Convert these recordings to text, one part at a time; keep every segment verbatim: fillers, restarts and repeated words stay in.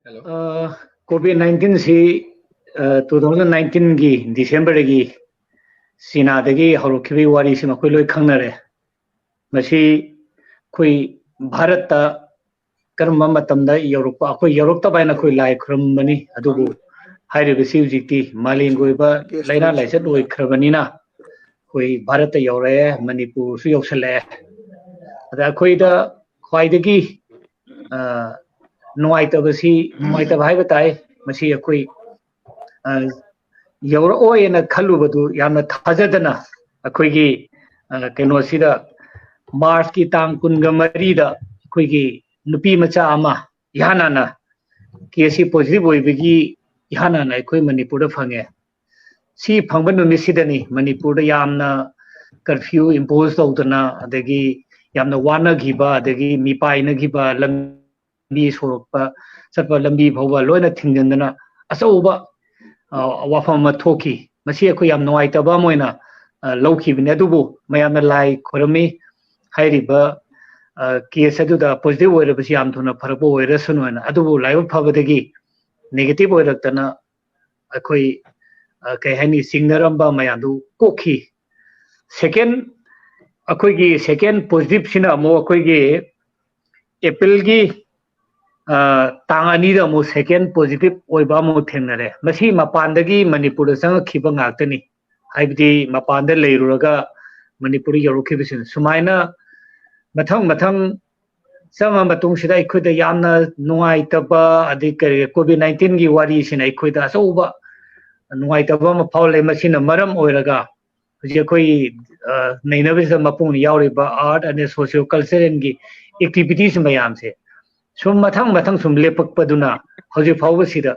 Hello. COVID ꯅꯥꯏꯟꯇꯤꯟꯁꯤ two thousand ꯅꯥꯏꯟꯇꯤꯟꯒꯤ ꯗꯤꯁꯦꯝꯕꯔꯗꯒꯤ ꯆꯤꯅꯥꯗꯒꯤ ꯍꯧꯔꯛꯈꯤꯕꯒꯤ ꯋꯥꯔꯤꯁꯤ ꯃꯈꯣꯏ ꯂꯣꯏ ꯈꯪꯅꯔꯦ꯫ ꯃꯁꯤ ꯑꯩꯈꯣꯏ ꯚꯥꯔꯠꯇ ꯀꯔꯝꯕ ꯃꯇꯝꯗ ꯌꯧꯔꯛꯄ, ꯑꯩꯈꯣꯏ ꯌꯧꯔꯛꯇꯕ ꯍꯥꯏꯅ ꯑꯩꯈꯣꯏ ꯂꯥꯏ ꯈꯨꯔꯨꯝꯕꯅꯤ꯫ ꯑꯗꯨꯕꯨ ꯍꯥꯏꯔꯤꯕꯁꯤ ꯍꯧꯖꯤꯛꯇꯤ ꯃꯥꯂꯦꯝꯒꯤ ꯑꯣꯏꯕ ꯂꯥꯏꯅꯥ ꯂꯥꯏꯆꯠ ꯑꯣꯏꯈ꯭ꯔꯕꯅꯤꯅ ꯑꯩꯈꯣꯏ ꯚꯥꯔꯠꯇ ꯌꯧꯔꯛꯑꯦ, ꯃꯅꯤꯄꯨꯔꯁꯨ ꯌꯧꯁꯜꯂꯛꯑꯦ꯫ ꯑꯗ ꯑꯩꯈꯣꯏꯗ ꯈ꯭ꯋꯥꯏꯗꯒꯤ ꯑ, ꯅꯨꯡꯉꯥꯏꯇꯕꯁꯤ, ꯅꯨꯡꯉꯥꯏꯇꯕ ꯍꯥꯏꯕ ꯇꯥꯏ, ꯃꯁꯤ ꯑꯩꯈꯣꯏ ꯑ, ꯌꯧꯔꯛꯑꯣꯏꯅ ꯈꯜꯂꯨꯕꯗꯨ ꯌꯥꯝꯅ ꯊꯥꯖꯗꯅ ꯑꯩꯈꯣꯏꯒꯤ ꯑ, ꯀꯩꯅꯣꯁꯤꯗ ꯃꯥꯔꯆꯀꯤ ꯇꯥꯡ ꯀꯨꯟꯒ ꯃꯔꯤꯗ ꯑꯩꯈꯣꯏꯒꯤ ꯅꯨꯄꯤ ꯃꯆꯥ ꯑꯃ ꯏꯍꯥꯟ ꯍꯥꯟꯅ ꯀꯦꯁꯁꯤ ꯄꯣꯖꯤꯇꯤꯚ ꯑꯣꯏꯕꯒꯤ ꯏꯍꯥꯟ ꯍꯥꯟꯅ ꯑꯩꯈꯣꯏ ꯃꯅꯤꯄꯨꯔꯗ ꯐꯪꯉꯦ꯫ ꯁꯤ ꯐꯪꯕ ꯅꯨꯃꯤꯠꯁꯤꯗꯅꯤ ꯃꯅꯤꯄꯨꯔꯗ ꯌꯥꯝꯅ ꯀꯔꯐ꯭ꯌꯨ ꯏꯝꯄꯣꯖ ꯇꯧꯗꯅ, ꯑꯗꯒꯤ ꯌꯥꯝꯅ ꯋꯥꯅꯈꯤꯕ, ꯑꯗꯒꯤ ꯃꯤꯄꯥꯏꯅꯈꯤꯕ, ꯂꯝꯕꯤ ꯁꯣꯔꯣꯛꯇ ꯆꯠꯄ ꯂꯝꯕꯤ ꯐꯥꯎꯕ ꯂꯣꯏꯅ ꯊꯤꯡꯖꯤꯟꯗꯅ ꯑꯆꯧꯕ ꯑ, ꯋꯥꯐꯝ ꯑꯃ ꯊꯣꯛꯈꯤ꯫ ꯃꯁꯤ ꯑꯩꯈꯣꯏ ꯌꯥꯝ ꯅꯨꯡꯉꯥꯏꯇꯕ ꯑꯃ ꯑꯣꯏꯅ ꯑ, ꯂꯧꯈꯤꯕꯅꯤ꯫ ꯑꯗꯨꯕꯨ ꯃꯌꯥꯝꯅ ꯂꯥꯏ ꯈꯨꯔꯨꯝꯃꯤ, ꯍꯥꯏꯔꯤꯕ ꯑ, ꯀꯦꯁ ꯑꯗꯨꯗ ꯄꯣꯖꯤꯇꯤꯚ ꯑꯣꯏꯔꯕꯁꯤ ꯌꯥꯝ ꯊꯨꯅ ꯐꯔꯛꯄ ꯑꯣꯏꯔꯁꯅꯨ ꯍꯥꯏꯅ꯫ ꯑꯗꯨꯕꯨ ꯂꯥꯏꯕꯛ ꯐꯕꯗꯒꯤ ꯅꯦꯒꯦꯇꯤꯚ ꯑꯣꯏꯔꯛꯇꯅ ꯑꯩꯈꯣꯏ ꯑ, ꯀꯩ ꯍꯥꯏꯅꯤ, ꯆꯤꯡꯅꯔꯝꯕ ꯃꯌꯥꯝꯗꯨ ꯀꯣꯛꯈꯤ꯫ ꯁꯦꯀꯦꯟ, ꯑꯩꯈꯣꯏꯒꯤ ꯁꯦꯀꯦꯟ ꯄꯣꯖꯤꯇꯤꯚꯁꯤꯅ ꯑꯃꯨꯛ ꯑꯩꯈꯣꯏꯒꯤ ꯑꯦꯄ꯭ꯔꯤꯜꯒꯤ ꯑ, ꯇꯥꯡ ꯑꯅꯤꯗ ꯑꯃꯨꯛ ꯁꯦꯀꯦꯟ ꯄꯣꯖꯤꯇꯤꯚ ꯑꯣꯏꯕ ꯑꯃꯨꯛ ꯊꯦꯡꯅꯔꯦ꯫ ꯃꯁꯤ ꯃꯄꯥꯟꯗꯒꯤ ꯃꯅꯤꯄꯨꯔꯗ ꯆꯪꯉꯛꯈꯤꯕ ꯉꯥꯛꯇꯅꯤ, ꯍꯥꯏꯕꯗꯤ ꯃꯄꯥꯟꯗ ꯂꯩꯔꯨꯔꯒ ꯃꯅꯤꯄꯨꯔꯗ ꯌꯧꯔꯛꯈꯤꯕꯁꯤꯅ꯫ ꯁꯨꯃꯥꯏꯅ ꯃꯊꯪ ꯃꯊꯪ ꯆꯪꯉ ꯃꯇꯨꯡꯁꯤꯗ ꯑꯩꯈꯣꯏꯗ ꯌꯥꯝꯅ ꯅꯨꯡꯉꯥꯏꯇꯕ, ꯑꯗꯩ ꯀꯔꯤ, ꯀꯣꯚꯤꯗ ꯅꯥꯏꯟꯇꯤꯟꯒꯤ ꯋꯥꯔꯤꯁꯤꯅ ꯑꯩꯈꯣꯏꯗ ꯑꯆꯧꯕ ꯅꯨꯡꯉꯥꯏꯇꯕ ꯑꯃ ꯐꯥꯎꯍꯜꯂꯦ꯫ ꯃꯁꯤꯅ ꯃꯔꯝ ꯑꯣꯏꯔꯒ ꯍꯧꯖꯤꯛ ꯑꯩꯈꯣꯏ ꯑ, ꯅꯩꯅꯕꯁꯤꯗ ꯃꯄꯨꯡ ꯌꯥꯎꯔꯤꯕ ꯑꯥꯔꯠ ꯑꯗꯩ ꯁꯣꯁꯤꯌꯣ ꯀꯜꯆꯔꯦꯜꯒꯤ ꯑꯦꯛꯇꯤꯚꯤꯇꯤꯁ ꯃꯌꯥꯝꯁꯦ ꯁꯨꯝ ꯃꯊꯪ ꯃꯊꯪ ꯁꯨꯝ ꯂꯦꯞꯄꯛꯄꯗꯨꯅ ꯍꯧꯖꯤꯛ ꯐꯥꯎꯕꯁꯤꯗ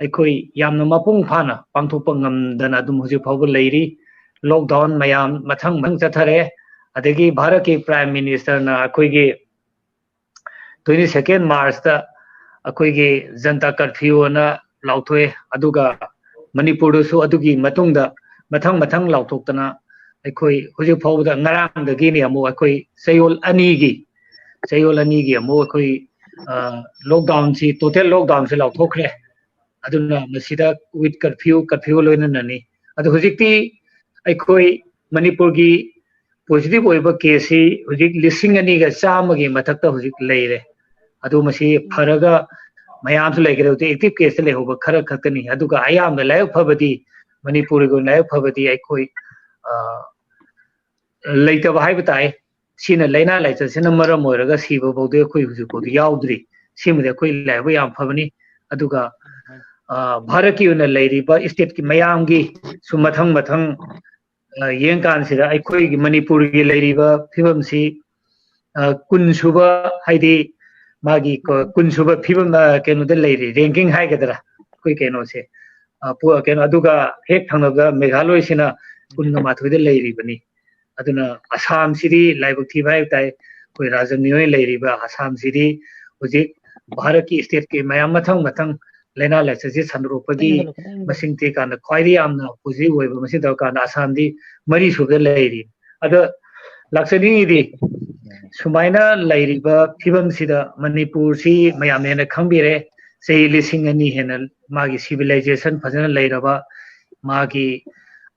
ꯑꯩꯈꯣꯏ ꯌꯥꯝꯅ ꯃꯄꯨꯡ ꯐꯥꯅ ꯄꯥꯡꯊꯣꯛꯄ ꯉꯝꯗꯅ ꯑꯗꯨꯝ ꯍꯧꯖꯤꯛ ꯐꯥꯎꯕ ꯂꯩꯔꯤ꯫ ꯂꯣꯛꯗꯥꯎꯟ ꯃꯌꯥꯝ ꯃꯊꯪ ꯃꯊꯪ ꯆꯠꯊꯔꯦ꯫ ꯑꯗꯒꯤ ꯚꯥꯔꯠꯀꯤ ꯄ꯭ꯔꯥꯏꯝ ꯃꯤꯅꯤꯁꯇꯔꯅ ꯑꯩꯈꯣꯏꯒꯤ ꯇ꯭ꯋꯦꯟꯇꯤ ꯁꯦꯀꯦꯟ ꯃꯥꯔꯆꯇ ꯑꯩꯈꯣꯏꯒꯤ ꯖꯟꯇꯥ ꯀꯔꯐ꯭ꯌꯨ ꯑꯅ ꯂꯥꯎꯊꯣꯛꯑꯦ꯫ ꯑꯗꯨꯒ ꯃꯅꯤꯄꯨꯔꯗꯁꯨ ꯑꯗꯨꯒꯤ ꯃꯇꯨꯡꯗ ꯃꯊꯪ ꯃꯊꯪ ꯂꯥꯎꯊꯣꯛꯇꯅ ꯑꯩꯈꯣꯏ ꯍꯧꯖꯤꯛ ꯐꯥꯎꯕꯗ ꯉꯔꯥꯡꯗꯒꯤꯅꯤ ꯑꯃꯨꯛ ꯑꯩꯈꯣꯏ ꯆꯌꯣꯜ ꯑꯅꯤꯒꯤ, ꯆꯌꯣꯜ ꯑꯅꯤꯒꯤ ꯑꯃꯨꯛ ꯑꯩꯈꯣꯏ ꯂꯣꯛꯗꯥꯎꯟꯁꯤ, ꯇꯣꯇꯦꯜ ꯂꯣꯛꯗꯥꯎꯟꯁꯤ ꯂꯥꯎꯊꯣꯛꯈ꯭ꯔꯦ꯫ ꯑꯗꯨꯅ ꯃꯁꯤꯗ ꯋꯤꯠ ꯀꯔꯐ꯭ꯌꯨ, ꯀꯔꯐ꯭ꯌꯨ ꯂꯣꯏꯅꯅꯅꯤ꯫ ꯑꯗꯨ ꯍꯧꯖꯤꯛꯇꯤ ꯑꯩꯈꯣꯏ ꯃꯅꯤꯄꯨꯔꯒꯤ ꯄꯣꯖꯤꯇꯤꯚ ꯑꯣꯏꯕ ꯀꯦꯁꯁꯤ ꯍꯧꯖꯤꯛ ꯂꯤꯁꯤꯡ ꯑꯅꯤꯒ ꯆꯥꯝꯃꯒꯤ ꯃꯊꯛꯇ ꯍꯧꯖꯤꯛ ꯂꯩꯔꯦ꯫ ꯑꯗꯨ ꯃꯁꯤ ꯐꯔꯒ ꯃꯌꯥꯝꯁꯨ ꯂꯩꯈ꯭ꯔꯦ꯫ ꯍꯧꯖꯤꯛ ꯑꯦꯛꯇꯤꯚ ꯀꯦꯁꯇ ꯂꯩꯍꯧꯕ ꯈꯔ ꯈꯛꯇꯅꯤ꯫ ꯑꯗꯨꯒ ꯑꯌꯥꯝꯕ ꯂꯥꯏꯕꯛ ꯐꯕꯗꯤ, ꯃꯅꯤꯄꯨꯔꯒꯤ ꯑꯣꯏꯅ ꯂꯥꯏꯕꯛ ꯐꯕꯗꯤ ꯑꯩꯈꯣꯏ, ꯑ, ꯂꯩꯇꯕ ꯍꯥꯏꯕ ꯇꯥꯏ꯫ ꯁꯤꯅ, ꯂꯥꯏꯅꯥ ꯂꯥꯏꯆꯠꯁꯤꯅ ꯃꯔꯝ ꯑꯣꯏꯔꯒ ꯁꯤꯕ ꯐꯥꯎꯗꯤ ꯑꯩꯈꯣꯏ ꯍꯧꯖꯤꯛ ꯐꯥꯎꯗꯤ ꯌꯥꯎꯗ꯭ꯔꯤ꯫ ꯁꯤꯃꯗꯤ ꯑꯩꯈꯣꯏ ꯂꯥꯏꯕꯛ ꯌꯥꯝ ꯐꯕꯅꯤ꯫ ꯑꯗꯨꯒ, ꯑ, ꯚꯥꯔꯠꯀꯤ ꯑꯣꯏꯅ ꯂꯩꯔꯤꯕ ꯁ꯭ꯇꯦꯠꯀꯤ ꯃꯌꯥꯝꯒꯤ ꯁꯨ ꯃꯊꯪ ꯃꯊꯪ, ꯑ, ꯌꯦꯡꯀꯥꯟꯁꯤꯗ ꯑꯩꯈꯣꯏꯒꯤ ꯃꯅꯤꯄꯨꯔꯒꯤ ꯂꯩꯔꯤꯕ ꯐꯤꯕꯝꯁꯤ, ꯑ, ꯀꯨꯟ ꯁꯨꯕ, ꯍꯥꯏꯗꯤ ꯃꯥꯒꯤ ꯀ-, ꯀꯨꯟ ꯁꯨꯕ ꯐꯤꯕꯝ, ꯑ, ꯀꯩꯅꯣꯗ ꯂꯩꯔꯤ, ꯔꯦꯡꯀꯤꯡ ꯍꯥꯏꯒꯗ꯭ꯔꯥ, ꯑꯩꯈꯣꯏ ꯀꯩꯅꯣꯁꯦ, ꯑ, ꯄꯨ-, ꯀꯩꯅꯣ, ꯑꯗꯨꯒ ꯍꯦꯛ ꯊꯪꯅꯕꯗ ꯃꯦꯘꯥꯂꯣꯏꯁꯤꯅ ꯀꯨꯟꯒ ꯃꯥꯊꯣꯏꯗ ꯂꯩꯔꯤꯕꯅꯤ꯫ ꯑꯗꯨꯅ ꯑꯁꯥꯝꯁꯤꯗꯤ ꯂꯥꯏꯕꯛ ꯊꯤꯕ ꯍꯥꯏꯕ ꯇꯥꯏ꯫ ꯑꯩꯈꯣꯏ ꯔꯥꯖ ꯃꯤꯑꯣꯏ ꯂꯩꯔꯤꯕ ꯑꯁꯥꯝꯁꯤꯗꯤ ꯍꯧꯖꯤꯛ ꯚꯥꯔꯠꯀꯤ ꯁ꯭ꯇꯦꯠꯀꯤ ꯃꯌꯥꯝ ꯃꯊꯪ ꯃꯊꯪ ꯂꯥꯏꯅꯥ ꯂꯥꯏꯆꯠꯁꯦ ꯁꯟꯗꯣꯔꯛꯄꯒꯤ ꯃꯁꯤꯡ ꯊꯤꯀꯥꯟꯗ ꯈ꯭ꯋꯥꯏꯗꯒꯤ ꯌꯥꯝꯅ ꯍꯧꯖꯤꯛ ꯑꯣꯏꯕ ꯃꯁꯤꯡ ꯇꯧꯔꯀꯥꯟꯗ ꯑꯁꯥꯝꯗꯤ ꯃꯔꯤ ꯁꯨꯕꯗ ꯂꯩꯔꯤ꯫ ꯑꯗ ꯂꯥꯛꯆꯅꯤꯡꯉꯤꯗꯤ, ꯁꯨꯃꯥꯏꯅ ꯂꯩꯔꯤꯕ ꯐꯤꯕꯝꯁꯤꯗ ꯃꯅꯤꯄꯨꯔꯁꯤ ꯃꯌꯥꯝꯅ ꯍꯦꯟꯅ ꯈꯪꯕꯤꯔꯦ꯫ ꯆꯍꯤ ꯂꯤꯁꯤꯡ ꯑꯅꯤ ꯍꯦꯟꯅ ꯃꯥꯒꯤ ꯁꯤꯚꯤꯂꯥꯏꯖꯦꯁꯟ ꯐꯖꯅ ꯂꯩꯔꯕ, ꯃꯥꯒꯤ,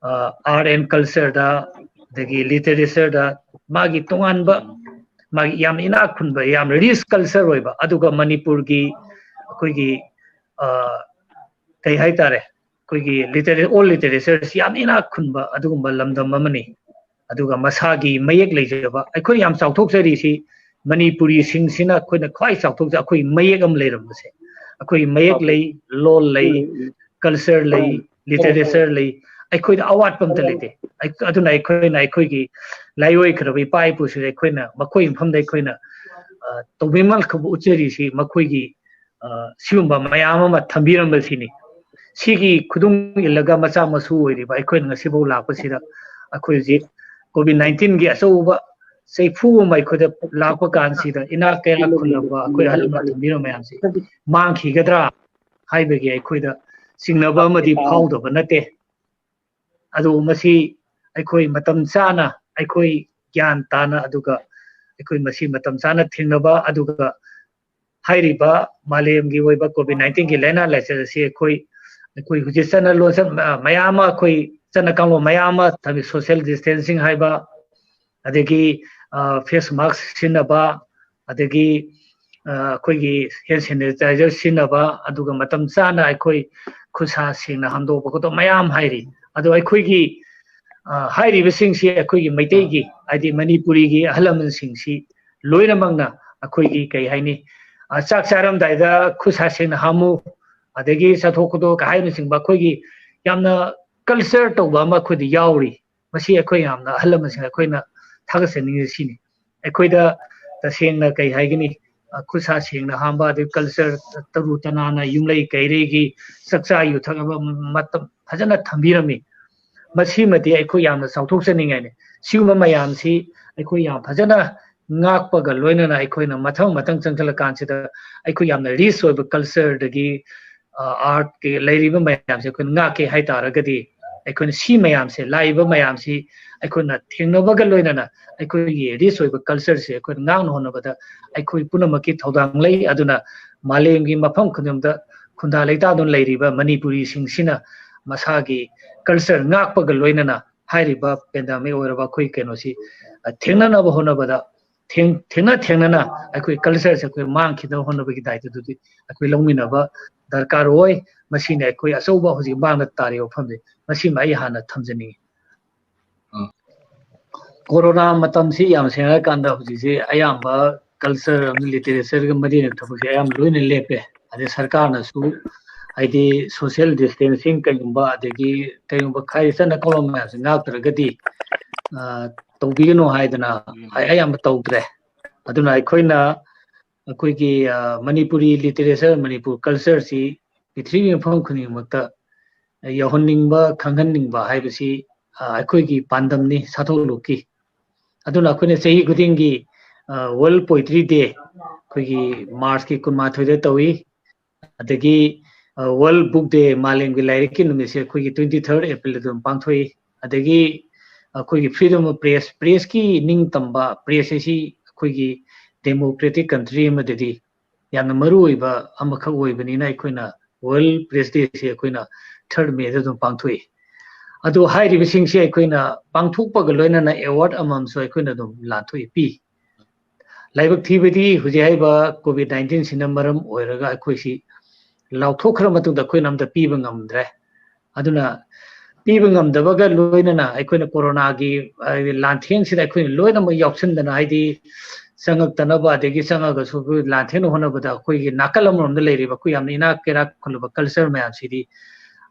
ꯑ, art and culture ꯗ, ꯑꯗꯒꯤ literature ꯗ ꯃꯥꯒꯤ ꯇꯣꯉꯥꯟꯕ, ꯃꯥꯒꯤ ꯌꯥꯝ ꯏꯅꯥꯛ ꯈꯨꯟꯕ, ꯌꯥꯝ rich culture ꯑꯣꯏꯕ, ꯑꯗꯨꯒ ꯃꯅꯤꯄꯨꯔꯒꯤ ꯑꯩꯈꯣꯏꯒꯤ, ꯑ, ꯀꯩ ꯍꯥꯏꯇꯥꯔꯦ, ꯑꯩꯈꯣꯏꯒꯤ ꯂꯤꯇꯔꯦ-, all literature ꯁꯤ ꯌꯥꯝ ꯏꯅꯥꯛ ꯈꯨꯟꯕ ꯑꯗꯨꯒꯨꯝꯕ ꯂꯝꯗꯝ ꯑꯃꯅꯤ꯫ ꯑꯗꯨꯒ ꯃꯁꯥꯒꯤ ꯃꯌꯦꯛ ꯂꯩꯖꯕ, ꯑꯩꯈꯣꯏ ꯌꯥꯝ ꯆꯥꯎꯊꯣꯛꯆꯔꯤꯁꯤ ꯃꯅꯤꯄꯨꯔꯤꯁꯤꯡꯁꯤꯅ ꯑꯩꯈꯣꯏꯅ ꯈ꯭ꯋꯥꯏ ꯆꯥꯎꯊꯣꯛꯆ-, ꯑꯩꯈꯣꯏ ꯃꯌꯦꯛ ꯑꯃ ꯂꯩꯔꯝꯕꯁꯦ, ꯑꯩꯈꯣꯏ ꯃꯌꯦꯛ ꯂꯩ, ꯂꯣꯜ ꯂꯩ, culture ꯂꯩ, literature ꯂꯩ, ꯑꯩꯈꯣꯏꯗ ꯑꯋꯥꯠꯄ ꯑꯝꯇ ꯂꯩꯇꯦ꯫ ꯑꯩ-, ꯑꯗꯨꯅ ꯑꯩꯈꯣꯏꯅ ꯑꯩꯈꯣꯏꯒꯤ ꯂꯥꯏꯑꯣꯏꯈ꯭ꯔꯕ ꯏꯄꯥ ꯏꯄꯨꯁꯤꯗ ꯑꯩꯈꯣꯏꯅ ꯃꯈꯣꯏ ꯃꯐꯝꯗ ꯑꯩꯈꯣꯏꯅ, ꯑ, ꯇꯧꯕꯤꯃꯜꯈ꯭ꯔꯕ ꯎꯠꯆꯔꯤꯁꯤ ꯃꯈꯣꯏꯒꯤ, ꯑ, ꯁꯤꯒꯨꯝꯕ ꯃꯌꯥꯝ ꯑꯃ ꯊꯝꯕꯤꯔꯝꯕꯁꯤꯅꯤ꯫ ꯁꯤꯒꯤ ꯈꯨꯗꯨꯡ ꯏꯜꯂꯒ ꯃꯆꯥ ꯃꯁꯨ ꯑꯣꯏꯔꯤꯕ ꯑꯩꯈꯣꯏꯅ ꯉꯁꯤꯐꯥꯎ ꯂꯥꯛꯄꯁꯤꯗ, ꯑꯩꯈꯣꯏ ꯍꯧꯖꯤꯛ ꯀꯣꯚꯤꯗ ꯅꯥꯏꯟꯇꯤꯟꯒꯤ ꯑꯆꯧꯕ ꯆꯩꯐꯨ ꯑꯃ ꯑꯩꯈꯣꯏꯗ ꯂꯥꯛꯄ ꯀꯥꯟꯁꯤꯗ ꯏꯅꯥꯛ ꯀꯩꯔꯥꯛ ꯈꯨꯜꯂꯕ ꯑꯩꯈꯣꯏ ꯑꯍꯜ ꯂꯃꯟ ꯊꯝꯕꯤꯔꯝꯕ ꯃꯌꯥꯝꯁꯤ ꯃꯥꯡꯈꯤꯒꯗ꯭ꯔꯥ ꯍꯥꯏꯕꯒꯤ ꯑꯩꯈꯣꯏꯗ ꯆꯤꯡꯅꯕ ꯑꯃꯗꯤ ꯐꯥꯎꯗꯕ ꯅꯠꯇꯦ꯫ ꯑꯗꯨꯕꯨ ꯃꯁꯤ ꯑꯩꯈꯣꯏ ꯃꯇꯝ ꯆꯥꯅ, ꯑꯩꯈꯣꯏ ꯒ꯭ꯌꯥꯟ ꯇꯥꯅ, ꯑꯗꯨꯒ ꯑꯩꯈꯣꯏ ꯃꯁꯤ ꯃꯇꯝ ꯆꯥꯅ ꯊꯦꯡꯅꯕ, ꯑꯗꯨꯒ ꯍꯥꯏꯔꯤꯕ ꯃꯥꯂꯦꯝꯒꯤ ꯑꯣꯏꯕ ꯀꯣꯚꯤꯗ ꯅꯥꯏꯟꯇꯤꯟꯒꯤ ꯂꯥꯏꯅꯥ ꯂꯥꯏꯆꯠ ꯑꯁꯤ ꯑꯩꯈꯣꯏ, ꯑꯩꯈꯣꯏ ꯍꯧꯖꯤꯛ ꯆꯠꯅ ꯂꯣꯟꯆꯠ, ꯑ, ꯃꯌꯥꯝ ꯑꯃ, ꯑꯩꯈꯣꯏ ꯆꯠꯅ ꯀꯥꯡꯂꯣꯟ ꯃꯌꯥꯝ ꯑꯃ ꯊꯝꯃꯤ, ꯁꯣꯁꯤꯌꯦꯜ ꯗꯤꯁꯇꯦꯟꯁꯤꯡ ꯍꯥꯏꯕ, ꯑꯗꯒꯤ, ꯑ, ꯐꯦꯁ ꯃꯥꯛꯁ ꯁꯤꯖꯤꯟꯅꯕ, ꯑꯗꯒꯤ, ꯑ, ꯑꯩꯈꯣꯏꯒꯤ ꯍꯦꯟ ꯁꯦꯅꯤꯇꯥꯏꯖꯔ ꯁꯤꯖꯤꯟꯅꯕ, ꯑꯗꯨꯒ ꯃꯇꯝ ꯆꯥꯅ ꯑꯩꯈꯣꯏ ꯈꯨꯠ ꯁꯥ ꯁꯦꯡꯅ ꯍꯥꯝꯗꯣꯛꯄ ꯈꯣꯠꯇꯣꯛꯄ ꯃꯌꯥꯝ ꯍꯥꯏꯔꯤ꯫ ꯑꯗꯣ ꯑꯩꯈꯣꯏꯒꯤ, ꯑ, ꯍꯥꯏꯔꯤꯕꯁꯤꯡꯁꯤ ꯑꯩꯈꯣꯏꯒꯤ ꯃꯩꯇꯩꯒꯤ, ꯍꯥꯏꯗꯤ ꯃꯅꯤꯄꯨꯔꯤꯒꯤ ꯑꯍꯜ ꯂꯃꯟꯁꯤꯡꯁꯤ ꯂꯣꯏꯅꯃꯛꯅ ꯑꯩꯈꯣꯏꯒꯤ, ꯀꯩ ꯍꯥꯏꯅꯤ, ꯑ, ꯆꯥꯛ ꯆꯥꯔꯝꯗꯥꯏꯗ ꯈꯨꯠ ꯁꯥ ꯁꯦꯡꯅ ꯍꯥꯝꯃꯨ, ꯑꯗꯒꯤ ꯆꯠꯊꯣꯛ ꯈꯣꯠꯇꯣꯛ ꯍꯥꯏꯕꯅꯆꯤꯡꯕ ꯑꯩꯈꯣꯏꯒꯤ ꯌꯥꯝꯅ ꯀꯜꯆꯔ ꯇꯧꯕ ꯑꯃ ꯑꯩꯈꯣꯏꯗ ꯌꯥꯎꯔꯤ꯫ ꯃꯁꯤ ꯑꯩꯈꯣꯏ ꯌꯥꯝꯅ, ꯑꯍꯜ ꯂꯃꯟꯁꯤꯡ ꯑꯩꯈꯣꯏꯅ ꯊꯥꯒꯠꯆꯅꯤꯡꯉꯤꯁꯤ ꯁꯤꯅꯤ꯫ ꯑꯩꯈꯣꯏꯗ ꯇꯁꯦꯡꯅ, ꯀꯩ ꯍꯥꯏꯒꯅꯤ, ꯑ, ꯈꯨꯠ ꯁꯥ ꯁꯦꯡꯅ ꯍꯥꯝꯕ, ꯑꯗꯩ ꯀꯜꯆꯔ ꯇꯔꯨ ꯇꯅꯥꯟꯅ, ꯌꯨꯝꯂꯩ ꯀꯩꯔꯩꯒꯤ ꯆꯥꯛꯆꯥ ꯌꯨꯊꯛ ꯑꯃ ꯃꯇꯝ ꯐꯖꯅ ꯊꯝꯕꯤꯔꯝꯃꯤ꯫ ꯃꯁꯤꯃꯗꯤ ꯑꯩꯈꯣꯏ ꯌꯥꯝꯅ ꯆꯥꯎꯊꯣꯛꯆꯅꯤꯡꯉꯥꯏꯅꯤ꯫ ꯁꯤꯒꯨꯝꯕ ꯃꯌꯥꯝꯁꯤ ꯑꯩꯈꯣꯏ ꯌꯥꯝ ꯐꯖꯅ ꯉꯥꯛꯄꯒ ꯂꯣꯏꯅꯅ ꯑꯩꯈꯣꯏꯅ ꯃꯊꯪ ꯃꯊꯪ ꯆꯪꯁꯤꯜꯂꯀꯥꯟꯁꯤꯗ ꯑꯩꯈꯣꯏ ꯌꯥꯝꯅ ꯔꯤꯆ ꯑꯣꯏꯕ ꯀꯜꯆꯔꯗꯒꯤ, ꯑ, ꯑꯥꯔꯠꯀꯤ ꯂꯩꯔꯤꯕ ꯃꯌꯥꯝꯁꯦ ꯑꯩꯈꯣꯏꯅ ꯉꯥꯛꯀꯦ ꯍꯥꯏ ꯇꯥꯔꯒꯗꯤ, ꯑꯩꯈꯣꯏꯅ ꯁꯤ ꯃꯌꯥꯝꯁꯦ, ꯂꯥꯛꯏꯕ ꯃꯌꯥꯝꯁꯤ ꯑꯩꯈꯣꯏꯅ ꯊꯦꯡꯅꯕꯒ ꯂꯣꯏꯅꯅ ꯑꯩꯈꯣꯏꯒꯤ ꯔꯤꯆ ꯑꯣꯏꯕ ꯀꯜꯆꯔꯁꯦ ꯑꯩꯈꯣꯏꯅ ꯉꯥꯛꯅ ꯍꯣꯠꯅꯕꯗ ꯑꯩꯈꯣꯏ ꯄꯨꯝꯅꯃꯛꯀꯤ ꯊꯧꯗꯥꯡ ꯂꯩ꯫ ꯑꯗꯨꯅ ꯃꯥꯂꯦꯝꯒꯤ ꯃꯐꯝ ꯈꯨꯗꯤꯡꯃꯛꯇ ꯈꯨꯟꯗꯥ ꯂꯩꯇꯥꯗꯨꯅ ꯂꯩꯔꯤꯕ ꯃꯅꯤꯄꯨꯔꯤꯁꯤꯡꯁꯤꯅ ꯃꯁꯥꯒꯤ ꯀꯜꯆꯔ ꯉꯥꯛꯄꯒ ꯂꯣꯏꯅꯅ ꯍꯥꯏꯔꯤꯕ ꯄꯦꯟꯗꯥꯃꯤꯛ ꯑꯣꯏꯔꯕ ꯑꯩꯈꯣꯏ ꯀꯩꯅꯣꯁꯤ, ꯑ, ꯊꯦꯡꯅꯅꯕ ꯍꯣꯠꯅꯕꯗ, ꯊꯦꯡ-, ꯊꯦꯡꯅ ꯊꯦꯡꯅꯅ ꯑꯩꯈꯣꯏ ꯀꯜꯆꯔꯁꯦ ꯑꯩꯈꯣꯏ ꯃꯥꯡꯈꯤꯗꯕ ꯍꯣꯠꯅꯕꯒꯤ ꯗꯥꯏꯇꯗꯨꯗꯤ ꯑꯩꯈꯣꯏ ꯂꯧꯃꯤꯟꯅꯕ ꯗꯔꯀꯥꯔ ꯑꯣꯏ꯫ ꯃꯁꯤꯅꯤ ꯑꯩꯈꯣꯏ ꯑꯆꯧꯕ ꯍꯧꯖꯤꯛ ꯃꯥꯡꯗ ꯇꯥꯔꯤꯕ ꯋꯥꯐꯝꯁꯦ꯫ ꯃꯁꯤꯃ ꯑꯩ ꯍꯥꯟꯅ ꯊꯝꯖꯅꯤꯡꯉꯤ꯫ ꯎꯝ꯫ ꯀꯣꯔꯣꯅꯥ ꯃꯇꯝꯁꯤ ꯌꯥꯝ ꯁꯦꯡꯅ ꯍꯥꯏꯔꯀꯥꯟꯗ ꯍꯧꯖꯤꯛꯁꯤ ꯑꯌꯥꯝꯕ ꯀꯜꯆꯔ ꯑꯃꯗꯤ ꯂꯤꯇꯔꯦꯆꯔꯒ ꯃꯔꯤ ꯂꯩꯅꯕ ꯊꯕꯛꯁꯦ ꯑꯌꯥꯝꯕ ꯂꯣꯏꯅ ꯂꯦꯞꯄꯦ꯫ ꯑꯗꯩ ꯁꯔꯀꯥꯔꯅꯁꯨ, ꯍꯥꯏꯗꯤ, ꯁꯣꯁꯤꯌꯦꯜ ꯗꯤꯁꯇꯦꯟꯁꯤꯡ ꯀꯩꯒꯨꯝꯕ, ꯑꯗꯒꯤ ꯀꯩꯒꯨꯝꯕ ꯈꯥꯏ ꯆꯠꯅ ꯀꯥꯡꯂꯣꯟ ꯃꯌꯥꯝꯁꯦ ꯉꯥꯛꯇ꯭ꯔꯒꯗꯤ, ꯑ, ꯇꯧꯕꯤꯒꯅꯨ ꯍꯥꯏꯗꯅ, ꯎꯝ꯫ ꯑꯌꯥꯝꯕ ꯇꯧꯗ꯭ꯔꯦ꯫ ꯑꯗꯨꯅ ꯑꯩꯈꯣꯏꯅ, ꯑꯩꯈꯣꯏꯒꯤ, ꯑ, ꯃꯅꯤꯄꯨꯔꯤ ꯂꯤꯇꯔꯦꯆꯔ, ꯃꯅꯤꯄꯨꯔ ꯀꯜꯆꯔꯁꯤ ꯄ꯭ꯔꯤꯊꯤꯕꯤ ꯃꯐꯝ ꯈꯨꯗꯤꯡꯃꯛꯇ ꯌꯧꯍꯟꯅꯤꯡꯕ, ꯈꯪꯍꯟꯅꯤꯡꯕ ꯍꯥꯏꯕꯁꯤ, ꯑ, ꯑꯩꯈꯣꯏꯒꯤ ꯄꯥꯟꯗꯝꯅꯤ ꯁꯥꯊꯧꯂꯨꯞꯀꯤ꯫ ꯑꯗꯨꯅ ꯑꯩꯈꯣꯏꯅ ꯆꯍꯤ ꯈꯨꯗꯤꯡꯒꯤ, ꯑ, World Poetry Day ꯑꯩꯈꯣꯏꯒꯤ ꯃꯥꯔꯆꯀꯤ ꯀꯨꯟꯃꯥꯊꯣꯏꯗ ꯇꯧꯏ꯫ ꯑꯗꯒꯤ, ꯑ, World Book Day, ꯃꯥꯂꯦꯝꯒꯤ ꯂꯥꯏꯔꯤꯛꯀꯤ ꯅꯨꯃꯤꯠꯁꯦ ꯑꯩꯈꯣꯏꯒꯤ twenty third April ꯑꯗꯨꯝ ꯄꯥꯡꯊꯣꯛꯏ꯫ ꯑꯗꯒꯤ ꯑꯩꯈꯣꯏꯒꯤ freedom of press, ꯄ꯭ꯔꯦꯁꯀꯤ ꯅꯤꯡꯇꯝꯕ, ꯄ꯭ꯔꯦꯁ ꯑꯁꯤ ꯑꯩꯈꯣꯏꯒꯤ democratic country ꯑꯃꯗꯗꯤ ꯌꯥꯝꯅ ꯃꯔꯨ ꯑꯣꯏꯕ ꯑꯃꯈꯛ ꯑꯣꯏꯕꯅꯤꯅ ꯑꯩꯈꯣꯏꯅ World Press Day ꯁꯤ ꯑꯩꯈꯣꯏꯅ third May ꯗ ꯑꯗꯨꯝ ꯄꯥꯡꯊꯣꯛꯏ꯫ ꯑꯗꯨ ꯍꯥꯏꯔꯤꯕꯁꯤꯡꯁꯦ ꯑꯩꯈꯣꯏꯅ ꯄꯥꯡꯊꯣꯛꯄꯒ ꯂꯣꯏꯅꯅ award ꯑꯃꯃꯝꯁꯨ ꯑꯩꯈꯣꯏꯅ ꯑꯗꯨꯝ ꯂꯥꯟꯊꯣꯛꯏ, ꯄꯤ꯫ ꯂꯥꯏꯕꯛ ꯊꯤꯕꯗꯤ ꯍꯧꯖꯤꯛ ꯍꯥꯏꯔꯤꯕ COVID nineteen ꯁꯤꯅ ꯃꯔꯝ ꯑꯣꯏꯔꯒ ꯑꯩꯈꯣꯏꯁꯤ ꯂꯥꯎꯊꯣꯛꯈ꯭ꯔ ꯃꯇꯨꯡꯗ ꯑꯩꯈꯣꯏꯅ ꯑꯝꯇ ꯄꯤꯕ ꯉꯝꯗ꯭ꯔꯦ꯫ ꯑꯗꯨꯅ ꯄꯤꯕ ꯉꯝꯗꯕꯒ ꯂꯣꯏꯅꯅ ꯑꯩꯈꯣꯏꯅ ꯀꯣꯔꯣꯅꯥꯒꯤ, ꯍꯥꯏꯗꯤ, ꯂꯥꯟꯊꯦꯡꯁꯤꯗ ꯑꯩꯈꯣꯏꯅ ꯂꯣꯏꯅꯃꯛ ꯌꯥꯎꯁꯟꯗꯅ, ꯍꯥꯏꯗꯤ, ꯆꯪꯉꯛꯇꯅꯕ, ꯑꯗꯒꯤ ꯆꯪꯉꯒꯁꯨ ꯑꯩꯈꯣꯏ ꯂꯥꯟꯊꯦꯡꯅ ꯍꯣꯠꯅꯕꯗ ꯑꯩꯈꯣꯏꯒꯤ ꯅꯥꯀꯜ ꯑꯃꯔꯣꯝꯗ ꯂꯩꯔꯤꯕ ꯑꯩꯈꯣꯏ ꯌꯥꯝꯅ ꯏꯅꯥꯛ ꯀꯩꯔꯥꯛ ꯈꯨꯜꯂꯕ culture ꯃꯌꯥꯝꯁꯤꯗꯤ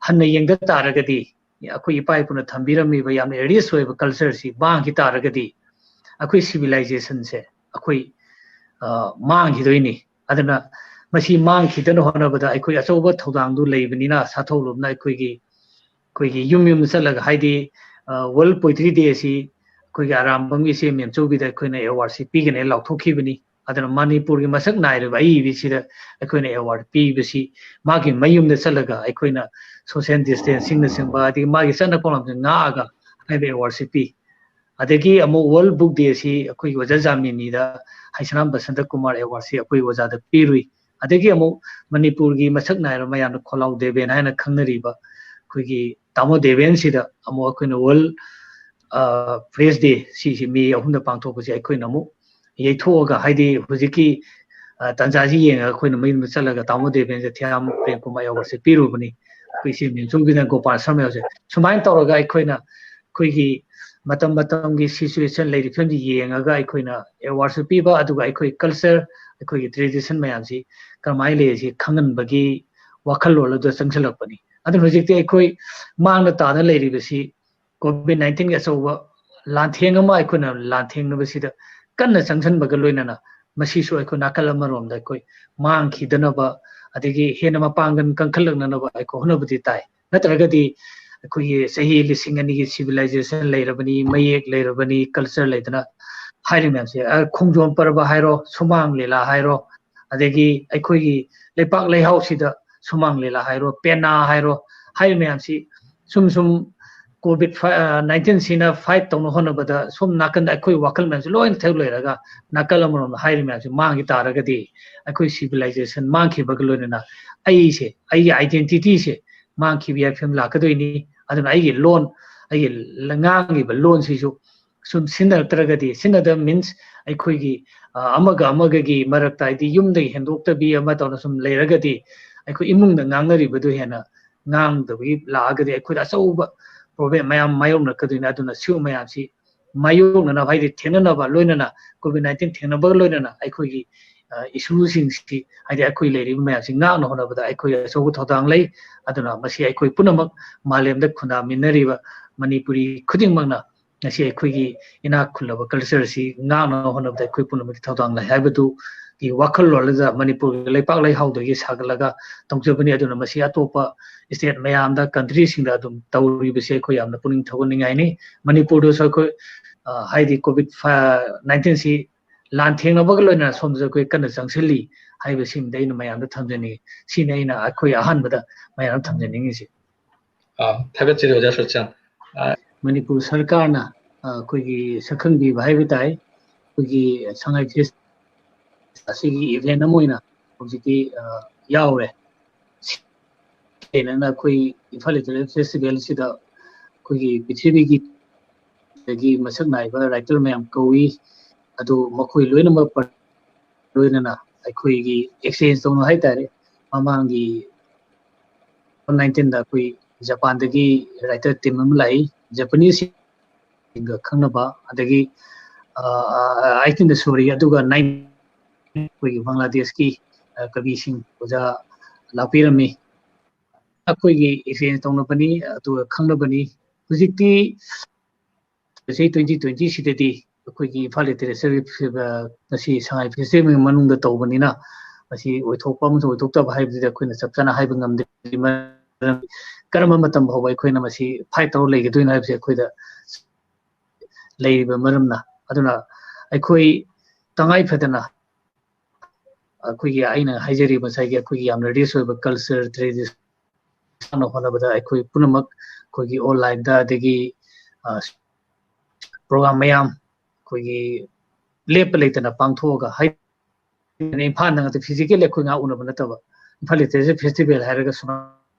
ꯍꯟꯅ ꯌꯦꯡꯗ ꯇꯥꯔꯒꯗꯤ, ꯑꯩꯈꯣꯏ ꯏꯄꯥ ꯏꯄꯨꯅ ꯊꯝꯕꯤꯔꯝꯃꯤꯕ ꯌꯥꯝꯅ rich ꯑꯣꯏꯕ culture ꯁꯤ ꯃꯥꯡꯈꯤ ꯇꯥꯔꯒꯗꯤ, ꯑꯩꯈꯣꯏ civilization ꯁꯦ ꯑꯩꯈꯣꯏ, ꯑ, ꯃꯥꯡꯈꯤꯗꯣꯏꯅꯤ꯫ ꯑꯗꯨꯅ ꯃꯁꯤ ꯃꯥꯡꯈꯤꯗꯅ ꯍꯣꯠꯅꯕꯗ ꯑꯩꯈꯣꯏ ꯑꯆꯧꯕ ꯊꯧꯗꯥꯡꯗꯨ ꯂꯩꯕꯅꯤꯅ, ꯁꯥꯊꯧ ꯂꯨꯞꯅ ꯑꯩꯈꯣꯏꯒꯤ, ꯑꯩꯈꯣꯏꯒꯤ ꯌꯨꯝ ꯌꯨꯝꯗ ꯆꯠꯂꯒ, ꯍꯥꯏꯗꯤ, ꯑ, World Poetry Day ꯑꯁꯤ ꯑꯩꯈꯣꯏꯒꯤ ꯑꯔꯥꯝꯕꯝꯒꯤ ꯏꯆꯦ ꯃꯦꯝꯆꯧꯕꯤꯗ ꯑꯩꯈꯣꯏꯅ award ꯁꯤ ꯄꯤꯒꯅꯦꯅ ꯂꯥꯎꯊꯣꯛꯈꯤꯕꯅꯤ꯫ ꯑꯗꯨꯅ ꯃꯅꯤꯄꯨꯔꯒꯤ ꯃꯁꯛ ꯅꯥꯏꯔꯕ ꯑꯏꯕꯤꯁꯤꯗ ꯑꯩꯈꯣꯏꯅ award ꯄꯤꯕꯁꯤ, ꯃꯥꯒꯤ ꯃꯌꯨꯝꯗ ꯆꯠꯂꯒ ꯑꯩꯈꯣꯏꯅ social distancing ꯅꯆꯤꯡꯕ, ꯑꯗꯒꯤ ꯃꯥꯒꯤ ꯆꯠꯅ ꯀꯥꯡꯂꯣꯟꯁꯤꯡ ꯉꯥꯛꯑꯒ ꯍꯥꯏꯕ award ꯁꯤ ꯄꯤ꯫ ꯑꯗꯒꯤ ꯑꯃꯨꯛ World Book Day ꯑꯁꯤ ꯑꯩꯈꯣꯏꯒꯤ ꯑꯣꯖꯥ ꯖꯥꯃꯤꯅꯤꯗ ꯍꯩꯁꯅꯥꯝ ꯕꯁꯟꯇ ꯀꯨꯃꯥꯔ award ꯁꯤ ꯑꯩꯈꯣꯏ ꯑꯣꯖꯥꯗ ꯄꯤꯔꯨꯏ꯫ ꯑꯗꯒꯤ ꯑꯃꯨꯛ ꯃꯅꯤꯄꯨꯔꯒꯤ ꯃꯁꯛ ꯅꯥꯏꯔꯕ ꯃꯌꯥꯝꯅ ꯈꯣꯜꯂꯥꯎ ꯗꯦꯕꯦꯟ ꯍꯥꯏꯅ ꯈꯪꯅꯔꯤꯕ ꯑꯩꯈꯣꯏꯒꯤ ꯇꯥꯃꯣ ꯗꯦꯕꯦꯟꯁꯤꯗ ꯑꯃꯨꯛ ꯑꯩꯈꯣꯏꯅ World, ꯑ, Press Day ꯁꯤꯁꯤ May ꯑꯍꯨꯝꯗ ꯄꯥꯡꯊꯣꯛꯄꯁꯦ ꯑꯩꯈꯣꯏꯅ ꯑꯃꯨꯛ ꯌꯩꯊꯣꯛꯑꯒ, ꯍꯥꯏꯗꯤ, ꯍꯧꯖꯤꯛꯀꯤ, ꯑ, ꯇꯥꯟꯖꯥꯁꯤ ꯌꯦꯡꯉꯒ ꯑꯩꯈꯣꯏꯅ ꯃꯌꯨꯝꯗ ꯆꯠꯂꯒ ꯇꯥꯃꯣ ꯗꯦꯕꯦꯟꯁꯦ ꯊꯤꯌꯥꯝ ꯄ꯭ꯔꯦꯝ ꯀꯨꯃꯥꯔ award ꯁꯦ ꯄꯤꯔꯨꯕꯅꯤ꯫ ꯑꯩꯈꯣꯏ ꯏꯆꯦ ꯃꯦꯝꯆꯧꯕꯤꯅ ꯒꯣꯄꯥꯜ ꯁꯔꯃ ꯌꯥꯎꯁꯦ꯫ ꯁꯨꯃꯥꯏꯅ ꯇꯧꯔꯒ ꯑꯩꯈꯣꯏꯅ ꯑꯩꯈꯣꯏꯒꯤ ꯃꯇꯝ ꯃꯇꯝꯒꯤ situation, ꯂꯩꯔꯤꯕ ꯐꯤꯕꯝꯁꯤ ꯌꯦꯡꯉꯒ ꯑꯩꯈꯣꯏꯅ award ꯁꯨ ꯄꯤꯕ, ꯑꯗꯨꯒ ꯑꯩꯈꯣꯏ culture, ꯑꯩꯈꯣꯏꯒꯤ tradition ꯃꯌꯥꯝꯁꯤ ꯀꯃꯥꯏꯅ ꯂꯩꯔꯤꯁꯤ ꯈꯪꯍꯟꯕꯒꯤ ꯋꯥꯈꯜꯂꯣꯟ ꯑꯗꯨꯗ ꯆꯪꯁꯤꯜꯂꯛꯄꯅꯤ꯫ ꯑꯗꯨꯅ ꯍꯧꯖꯤꯛꯇꯤ ꯑꯩꯈꯣꯏ ꯃꯥꯡꯗ ꯇꯥꯅ ꯂꯩꯔꯤꯕꯁꯤ COVID nineteen ꯒꯤ ꯑꯆꯧꯕ ꯂꯥꯟꯊꯦꯡ ꯑꯃ ꯑꯩꯈꯣꯏꯅ ꯂꯥꯟꯊꯦꯡꯅꯕꯁꯤꯗ ꯀꯟꯅ ꯆꯪꯁꯤꯟꯕꯒ ꯂꯣꯏꯅꯅ ꯃꯁꯤꯁꯨ ꯑꯩꯈꯣꯏ ꯅꯥꯀꯜ ꯑꯃꯔꯣꯝꯗ ꯑꯩꯈꯣꯏ ꯃꯥꯡꯈꯤꯗꯅꯕ, ꯑꯗꯒꯤ ꯍꯦꯟꯅ ꯃꯄꯥꯡꯒꯜ ꯀꯟꯈꯠꯂꯛꯅꯅꯕ ꯑꯩꯈꯣꯏ ꯍꯣꯠꯅꯕꯗꯤ ꯇꯥꯏ꯫ ꯅꯠꯇ꯭ꯔꯒꯗꯤ ꯑꯩꯈꯣꯏꯒꯤ ꯆꯍꯤ ꯂꯤꯁꯤꯡ ꯑꯅꯤꯒꯤ civilization ꯂꯩꯔꯕꯅꯤ, ꯃꯌꯦꯛ ꯂꯩꯔꯕꯅꯤ, culture ꯂꯩꯗꯅ ꯍꯥꯏꯔꯤꯕ ꯃꯌꯥꯝꯁꯦ, ꯑ, ꯈꯣꯡꯖꯣꯝ ꯄꯔꯕ ꯍꯥꯏꯔꯣ, ꯁꯨꯃꯥꯡ ꯂꯤꯂꯥ ꯍꯥꯏꯔꯣ, ꯑꯗꯒꯤ ꯑꯩꯈꯣꯏꯒꯤ ꯂꯩꯄꯥꯛ ꯂꯩꯍꯥꯎꯁꯤꯗ ꯁꯨꯃꯥꯡ ꯂꯤꯂꯥ ꯍꯥꯏꯔꯣ, ꯄꯦꯅꯥ ꯍꯥꯏꯔꯣ, ꯍꯥꯏꯔꯤꯕ ꯃꯌꯥꯝꯁꯤ ꯁꯨꯝ ꯁꯨꯝ ꯀꯣꯚꯤꯗ ꯅꯥꯏꯟꯇꯤꯟꯁꯤꯅ ꯐꯥꯏꯠ ꯇꯧꯅ ꯍꯣꯠꯅꯕꯗ ꯁꯣꯝ ꯅꯥꯀꯟꯗ ꯑꯩꯈꯣꯏ ꯋꯥꯈꯜ ꯃꯌꯥꯝꯁꯦ ꯂꯣꯏꯅ ꯊꯩꯗꯣꯛ ꯂꯩꯔꯒ ꯅꯥꯀꯜ ꯑꯃꯔꯣꯝꯗ ꯍꯥꯏꯔꯤ ꯃꯌꯥꯝꯁꯦ ꯃꯥꯡꯈꯤ ꯇꯥꯔꯒꯗꯤ ꯑꯩꯈꯣꯏ ꯁꯤꯚꯤꯂꯥꯏꯖꯦꯁꯟ ꯃꯥꯡꯈꯤꯕꯒ ꯂꯣꯏꯅꯅ ꯑꯩꯁꯦ, ꯑꯩꯒꯤ ꯑꯥꯏꯗꯦꯟꯇꯤꯇꯤꯁꯦ ꯃꯥꯡꯈꯤꯕ ꯌꯥꯏ ꯐꯤꯕꯝ ꯂꯥꯛꯀꯗꯣꯏꯅꯤ꯫ ꯑꯗꯨꯅ ꯑꯩꯒꯤ ꯂꯣꯟ, ꯑꯩꯒꯤ ꯉꯥꯡꯉꯤꯕ ꯂꯣꯟꯁꯤꯁꯨ ꯁꯨꯝ ꯁꯤꯖꯤꯟꯅꯔꯛꯇ꯭ꯔꯒꯗꯤ, ꯁꯤꯖꯤꯟꯅꯗꯕ ꯃꯤꯟꯁ ꯑꯩꯈꯣꯏꯒꯤ ꯑꯃꯒ ꯑꯃꯒꯒꯤ ꯃꯔꯛꯇ, ꯍꯥꯏꯗꯤ ꯌꯨꯝꯗꯒꯤ ꯍꯦꯟꯗꯣꯛꯇꯕꯤ ꯑꯃ ꯇꯧꯅ ꯁꯨꯝ ꯂꯩꯔꯒꯗꯤ, ꯑꯩꯈꯣꯏ ꯏꯃꯨꯡꯗ ꯉꯥꯡꯅꯔꯤꯕꯗꯨ ꯍꯦꯟꯅ ꯉꯥꯡꯗꯕꯒꯤ ꯂꯥꯛꯑꯒꯗꯤ ꯑꯩꯈꯣꯏꯗ ꯑꯆꯧꯕ ꯄ꯭ꯔꯣꯕ꯭ꯂꯦꯝ ꯃꯌꯥꯝ ꯃꯥꯌꯣꯛꯅꯔꯛꯀꯗꯣꯏꯅꯤ꯫ ꯑꯗꯨꯅ ꯁꯤꯒꯨꯝꯕ ꯃꯌꯥꯝꯁꯤ ꯃꯥꯌꯣꯛꯅꯅꯕ, ꯍꯥꯏꯗꯤ ꯊꯦꯡꯅꯅꯕ, ꯂꯣꯏꯅꯅ ꯀꯣꯚꯤꯗ ꯅꯥꯏꯟꯇꯤꯟ ꯊꯦꯡꯅꯕꯒ ꯂꯣꯏꯅꯅ ꯑꯩꯈꯣꯏꯒꯤ ꯏꯁꯨꯁꯤꯡꯁꯤ, ꯍꯥꯏꯗꯤ ꯑꯩꯈꯣꯏ ꯂꯩꯔꯤꯕ ꯃꯌꯥꯝꯁꯤ ꯉꯥꯛꯅ ꯍꯣꯠꯅꯕꯗ ꯑꯩꯈꯣꯏ ꯑꯆꯧꯕ ꯊꯧꯗꯥꯡ ꯂꯩ꯫ ꯑꯗꯨꯅ ꯃꯁꯤ ꯑꯩꯈꯣꯏ ꯄꯨꯝꯅꯃꯛ, ꯃꯥꯂꯦꯝꯗ ꯈꯨꯟꯗꯥꯃꯤꯟꯅꯔꯤꯕ ꯃꯅꯤꯄꯨꯔꯤ ꯈꯨꯗꯤꯡꯃꯛꯅ ꯉꯁꯤ ꯑꯩꯈꯣꯏꯒꯤ ꯏꯅꯥꯛ ꯈꯨꯜꯂꯕ ꯀꯜꯆꯔꯁꯤ ꯉꯥꯛꯅ ꯍꯣꯠꯅꯕꯗ ꯑꯩꯈꯣꯏ ꯄꯨꯝꯅꯃꯛꯀꯤ ꯊꯧꯗꯥꯡ ꯂꯩ ꯍꯥꯏꯕꯗꯨꯒꯤ ꯋꯥꯈꯜꯂꯣꯟ ꯑꯗꯨꯗ ꯃꯅꯤꯄꯨꯔꯒꯤ ꯂꯩꯄꯥꯛ ꯂꯩꯍꯥꯎꯗꯒꯤ ꯁꯥꯒꯠꯂꯒ ꯇꯧꯖꯕꯅꯤ꯫ ꯑꯗꯨꯅ ꯃꯁꯤ ꯑꯇꯣꯞꯄ ꯁ꯭ꯇꯦꯠ ꯃꯌꯥꯝꯗ, ꯀꯟꯇ꯭ꯔꯤꯁꯤꯡꯗ ꯑꯗꯨꯝ ꯇꯧꯔꯤꯕꯁꯦ ꯑꯩꯈꯣꯏ ꯌꯥꯝꯅ ꯄꯨꯛꯅꯤꯡ ꯊꯧꯒꯠꯅꯤꯡꯉꯥꯏꯅꯤ꯫ ꯃꯅꯤꯄꯨꯔꯗꯁꯨ ꯑꯩꯈꯣꯏ ꯍꯥꯏꯗꯤ ꯀꯣꯚꯤꯗ ꯅꯥꯏꯟꯇꯤꯟꯁꯤ ꯂꯥꯟ ꯊꯦꯡꯅꯕꯒ ꯂꯣꯏꯅꯅ ꯁꯣꯝꯗꯁꯨ ꯑꯩꯈꯣꯏ ꯀꯟꯅ ꯆꯪꯁꯤꯜꯂꯤ ꯍꯥꯏꯕꯁꯤꯃꯗꯤ ꯑꯩꯅ ꯃꯌꯥꯝꯗ ꯊꯝꯖꯅꯤꯡꯉꯤ꯫ ꯁꯤꯅꯤ ꯑꯩꯅ ꯑꯩꯈꯣꯏ ꯑꯍꯥꯟꯕꯗ ꯃꯌꯥꯝꯗ ꯊꯝꯖꯅꯤꯡꯉꯤꯁꯦ꯫ ꯑꯥ, ꯊꯥꯒꯠꯆꯔꯤ ꯑꯣꯖꯥ ꯁꯨꯔꯆꯥꯟ꯫ ꯑꯥ, ꯃꯅꯤꯄꯨꯔ ꯁꯔꯀꯥꯔꯅ, ꯑ, ꯑꯩꯈꯣꯏꯒꯤ ꯁꯛꯈꯪꯕꯤꯕ ꯍꯥꯏꯕ ꯇꯥꯏ꯫ ꯑꯩꯈꯣꯏꯒꯤ ꯁꯉꯥꯏ ꯐꯦꯁ ꯑꯁꯤꯒꯤ ꯏꯚꯦꯟ ꯑꯃ ꯑꯣꯏꯅ ꯍꯧꯖꯤꯛꯇꯤ, ꯑ, ꯌꯥꯎꯔꯦ꯫ ꯍꯦꯟꯅ ꯑꯩꯈꯣꯏ ꯏꯝꯐꯥꯜ ꯂꯤꯇꯔꯦꯆꯔ ꯐꯦꯁꯇꯤꯚꯦꯜꯁꯤꯗ ꯑꯩꯈꯣꯏꯒꯤ ꯄ꯭ꯔꯤꯊꯤꯕꯤꯒꯤ ꯑꯗꯒꯤ ꯃꯁꯛ ꯅꯥꯏꯕ ꯔꯥꯏꯇꯔ ꯃꯌꯥꯝ ꯀꯧꯏ꯫ ꯑꯗꯨ ꯃꯈꯣꯏ ꯂꯣꯏꯅꯃꯛ ꯂꯣꯏꯅꯅ ꯑꯩꯈꯣꯏꯒꯤ ꯑꯦꯛꯁꯆꯦꯟꯖ ꯇꯧꯅ ꯍꯥꯏꯇꯥꯔꯦ꯫ ꯃꯃꯥꯡꯒꯤ ꯇꯨ ꯊꯥꯎꯖꯟ ꯅꯥꯏꯟꯇꯤꯟꯗ ꯑꯩꯈꯣꯏ ꯖꯄꯥꯟꯗꯒꯤ ꯔꯥꯏꯇꯔ ꯇꯤꯝ ꯑꯃ ꯂꯥꯛꯏ꯫ ꯖꯄꯅꯤꯁꯁꯤꯡꯒ ꯈꯪꯅꯕ, ꯑꯗꯒꯤ ꯑꯩꯠꯇꯤꯟꯗ ꯁꯣꯔꯤ, ꯑꯗꯨꯒ ꯅꯥꯏꯟ ꯑꯩꯈꯣꯏꯒꯤ ꯕꯪꯒ꯭ꯂꯥꯗꯦꯁꯀꯤ, ꯑ, ꯀꯕꯤꯁꯤꯡ ꯑꯣꯖꯥ ꯂꯥꯛꯄꯤꯔꯝꯃꯤ꯫ ꯑꯩꯈꯣꯏꯒꯤ ꯑꯦꯛꯁꯆꯦꯟꯖ ꯇꯧꯅꯕꯅꯤ, ꯑꯗꯨꯒ ꯈꯪꯅꯕꯅꯤ꯫ ꯍꯧꯖꯤꯛꯇꯤ ꯆꯍꯤ ꯇ꯭ꯋꯦꯟꯇꯤ ꯇ꯭ꯋꯦꯟꯇꯤ ꯁꯤꯗꯗꯤ ꯑꯩꯈꯣꯏꯒꯤ ꯏꯝꯐꯥꯜ ꯂꯤꯇꯔꯦꯆꯔ, ꯑ, ꯉꯁꯤ ꯁꯉꯥꯏ ꯐꯦꯁꯇꯤꯚꯦꯜ ꯃꯅꯨꯡꯗ ꯇꯧꯕꯅꯤꯅ, ꯃꯁꯤ ꯑꯣꯏꯊꯣꯛꯄ ꯑꯃꯁꯨꯡ ꯑꯣꯏꯊꯣꯛꯇꯕ ꯍꯥꯏꯕꯗꯨꯗꯤ ꯑꯩꯈꯣꯏꯅ ꯆꯞ ꯆꯥꯅ ꯍꯥꯏꯕ ꯉꯝꯗꯦ꯫ ꯀꯔꯝꯕ ꯃꯇꯝ ꯐꯥꯎꯕ ꯑꯩꯈꯣꯏꯅ ꯃꯁꯤ ꯐꯥꯏꯠ ꯇꯧꯔ ꯂꯩꯒꯗꯣꯏꯅꯣ ꯍꯥꯏꯕꯁꯦ ꯑꯩꯈꯣꯏꯗ ꯂꯩꯔꯤꯕ ꯃꯔꯝꯅ꯫ ꯑꯗꯨꯅ ꯑꯩꯈꯣꯏ ꯇꯉꯥꯏ ꯐꯗꯅ ꯑꯩꯈꯣꯏꯒꯤ, ꯑꯩꯅ ꯍꯥꯏꯖꯔꯤꯕ ꯉꯁꯥꯏꯒꯤ ꯑꯩꯈꯣꯏꯒꯤ ꯌꯥꯝꯅ ꯔꯤꯆ ꯑꯣꯏꯕ ꯀꯜꯆꯔ, ꯇ꯭ꯔꯦꯗꯤꯁꯟ ꯁꯥꯟꯅ ꯍꯣꯠꯅꯕꯗ ꯑꯩꯈꯣꯏ ꯄꯨꯝꯅꯃꯛ ꯑꯩꯈꯣꯏꯒꯤ ꯑꯣꯟꯂꯥꯏꯟꯗ, ꯑꯗꯒꯤ ꯄ꯭ꯔꯣꯒ꯭ꯔꯥꯝ ꯃꯌꯥꯝ ꯑꯩꯈꯣꯏꯒꯤ ꯂꯦꯞꯄ ꯂꯩꯇꯅ ꯄꯥꯡꯊꯣꯛꯑꯒ, ꯍꯥꯏꯗꯤ ꯏꯝꯐꯥꯜꯗ ꯉꯥꯛꯇ ꯐꯤꯖꯤꯀꯦꯜ ꯑꯩꯈꯣꯏ ꯉꯥꯛ ꯎꯅꯕ ꯅꯠꯇꯕ, ꯏꯝꯐꯥꯜ ꯂꯤꯇꯔꯦꯆꯔ ꯐꯦꯁꯇꯤꯚꯦꯜ ꯍꯥꯏꯔꯒꯁꯨ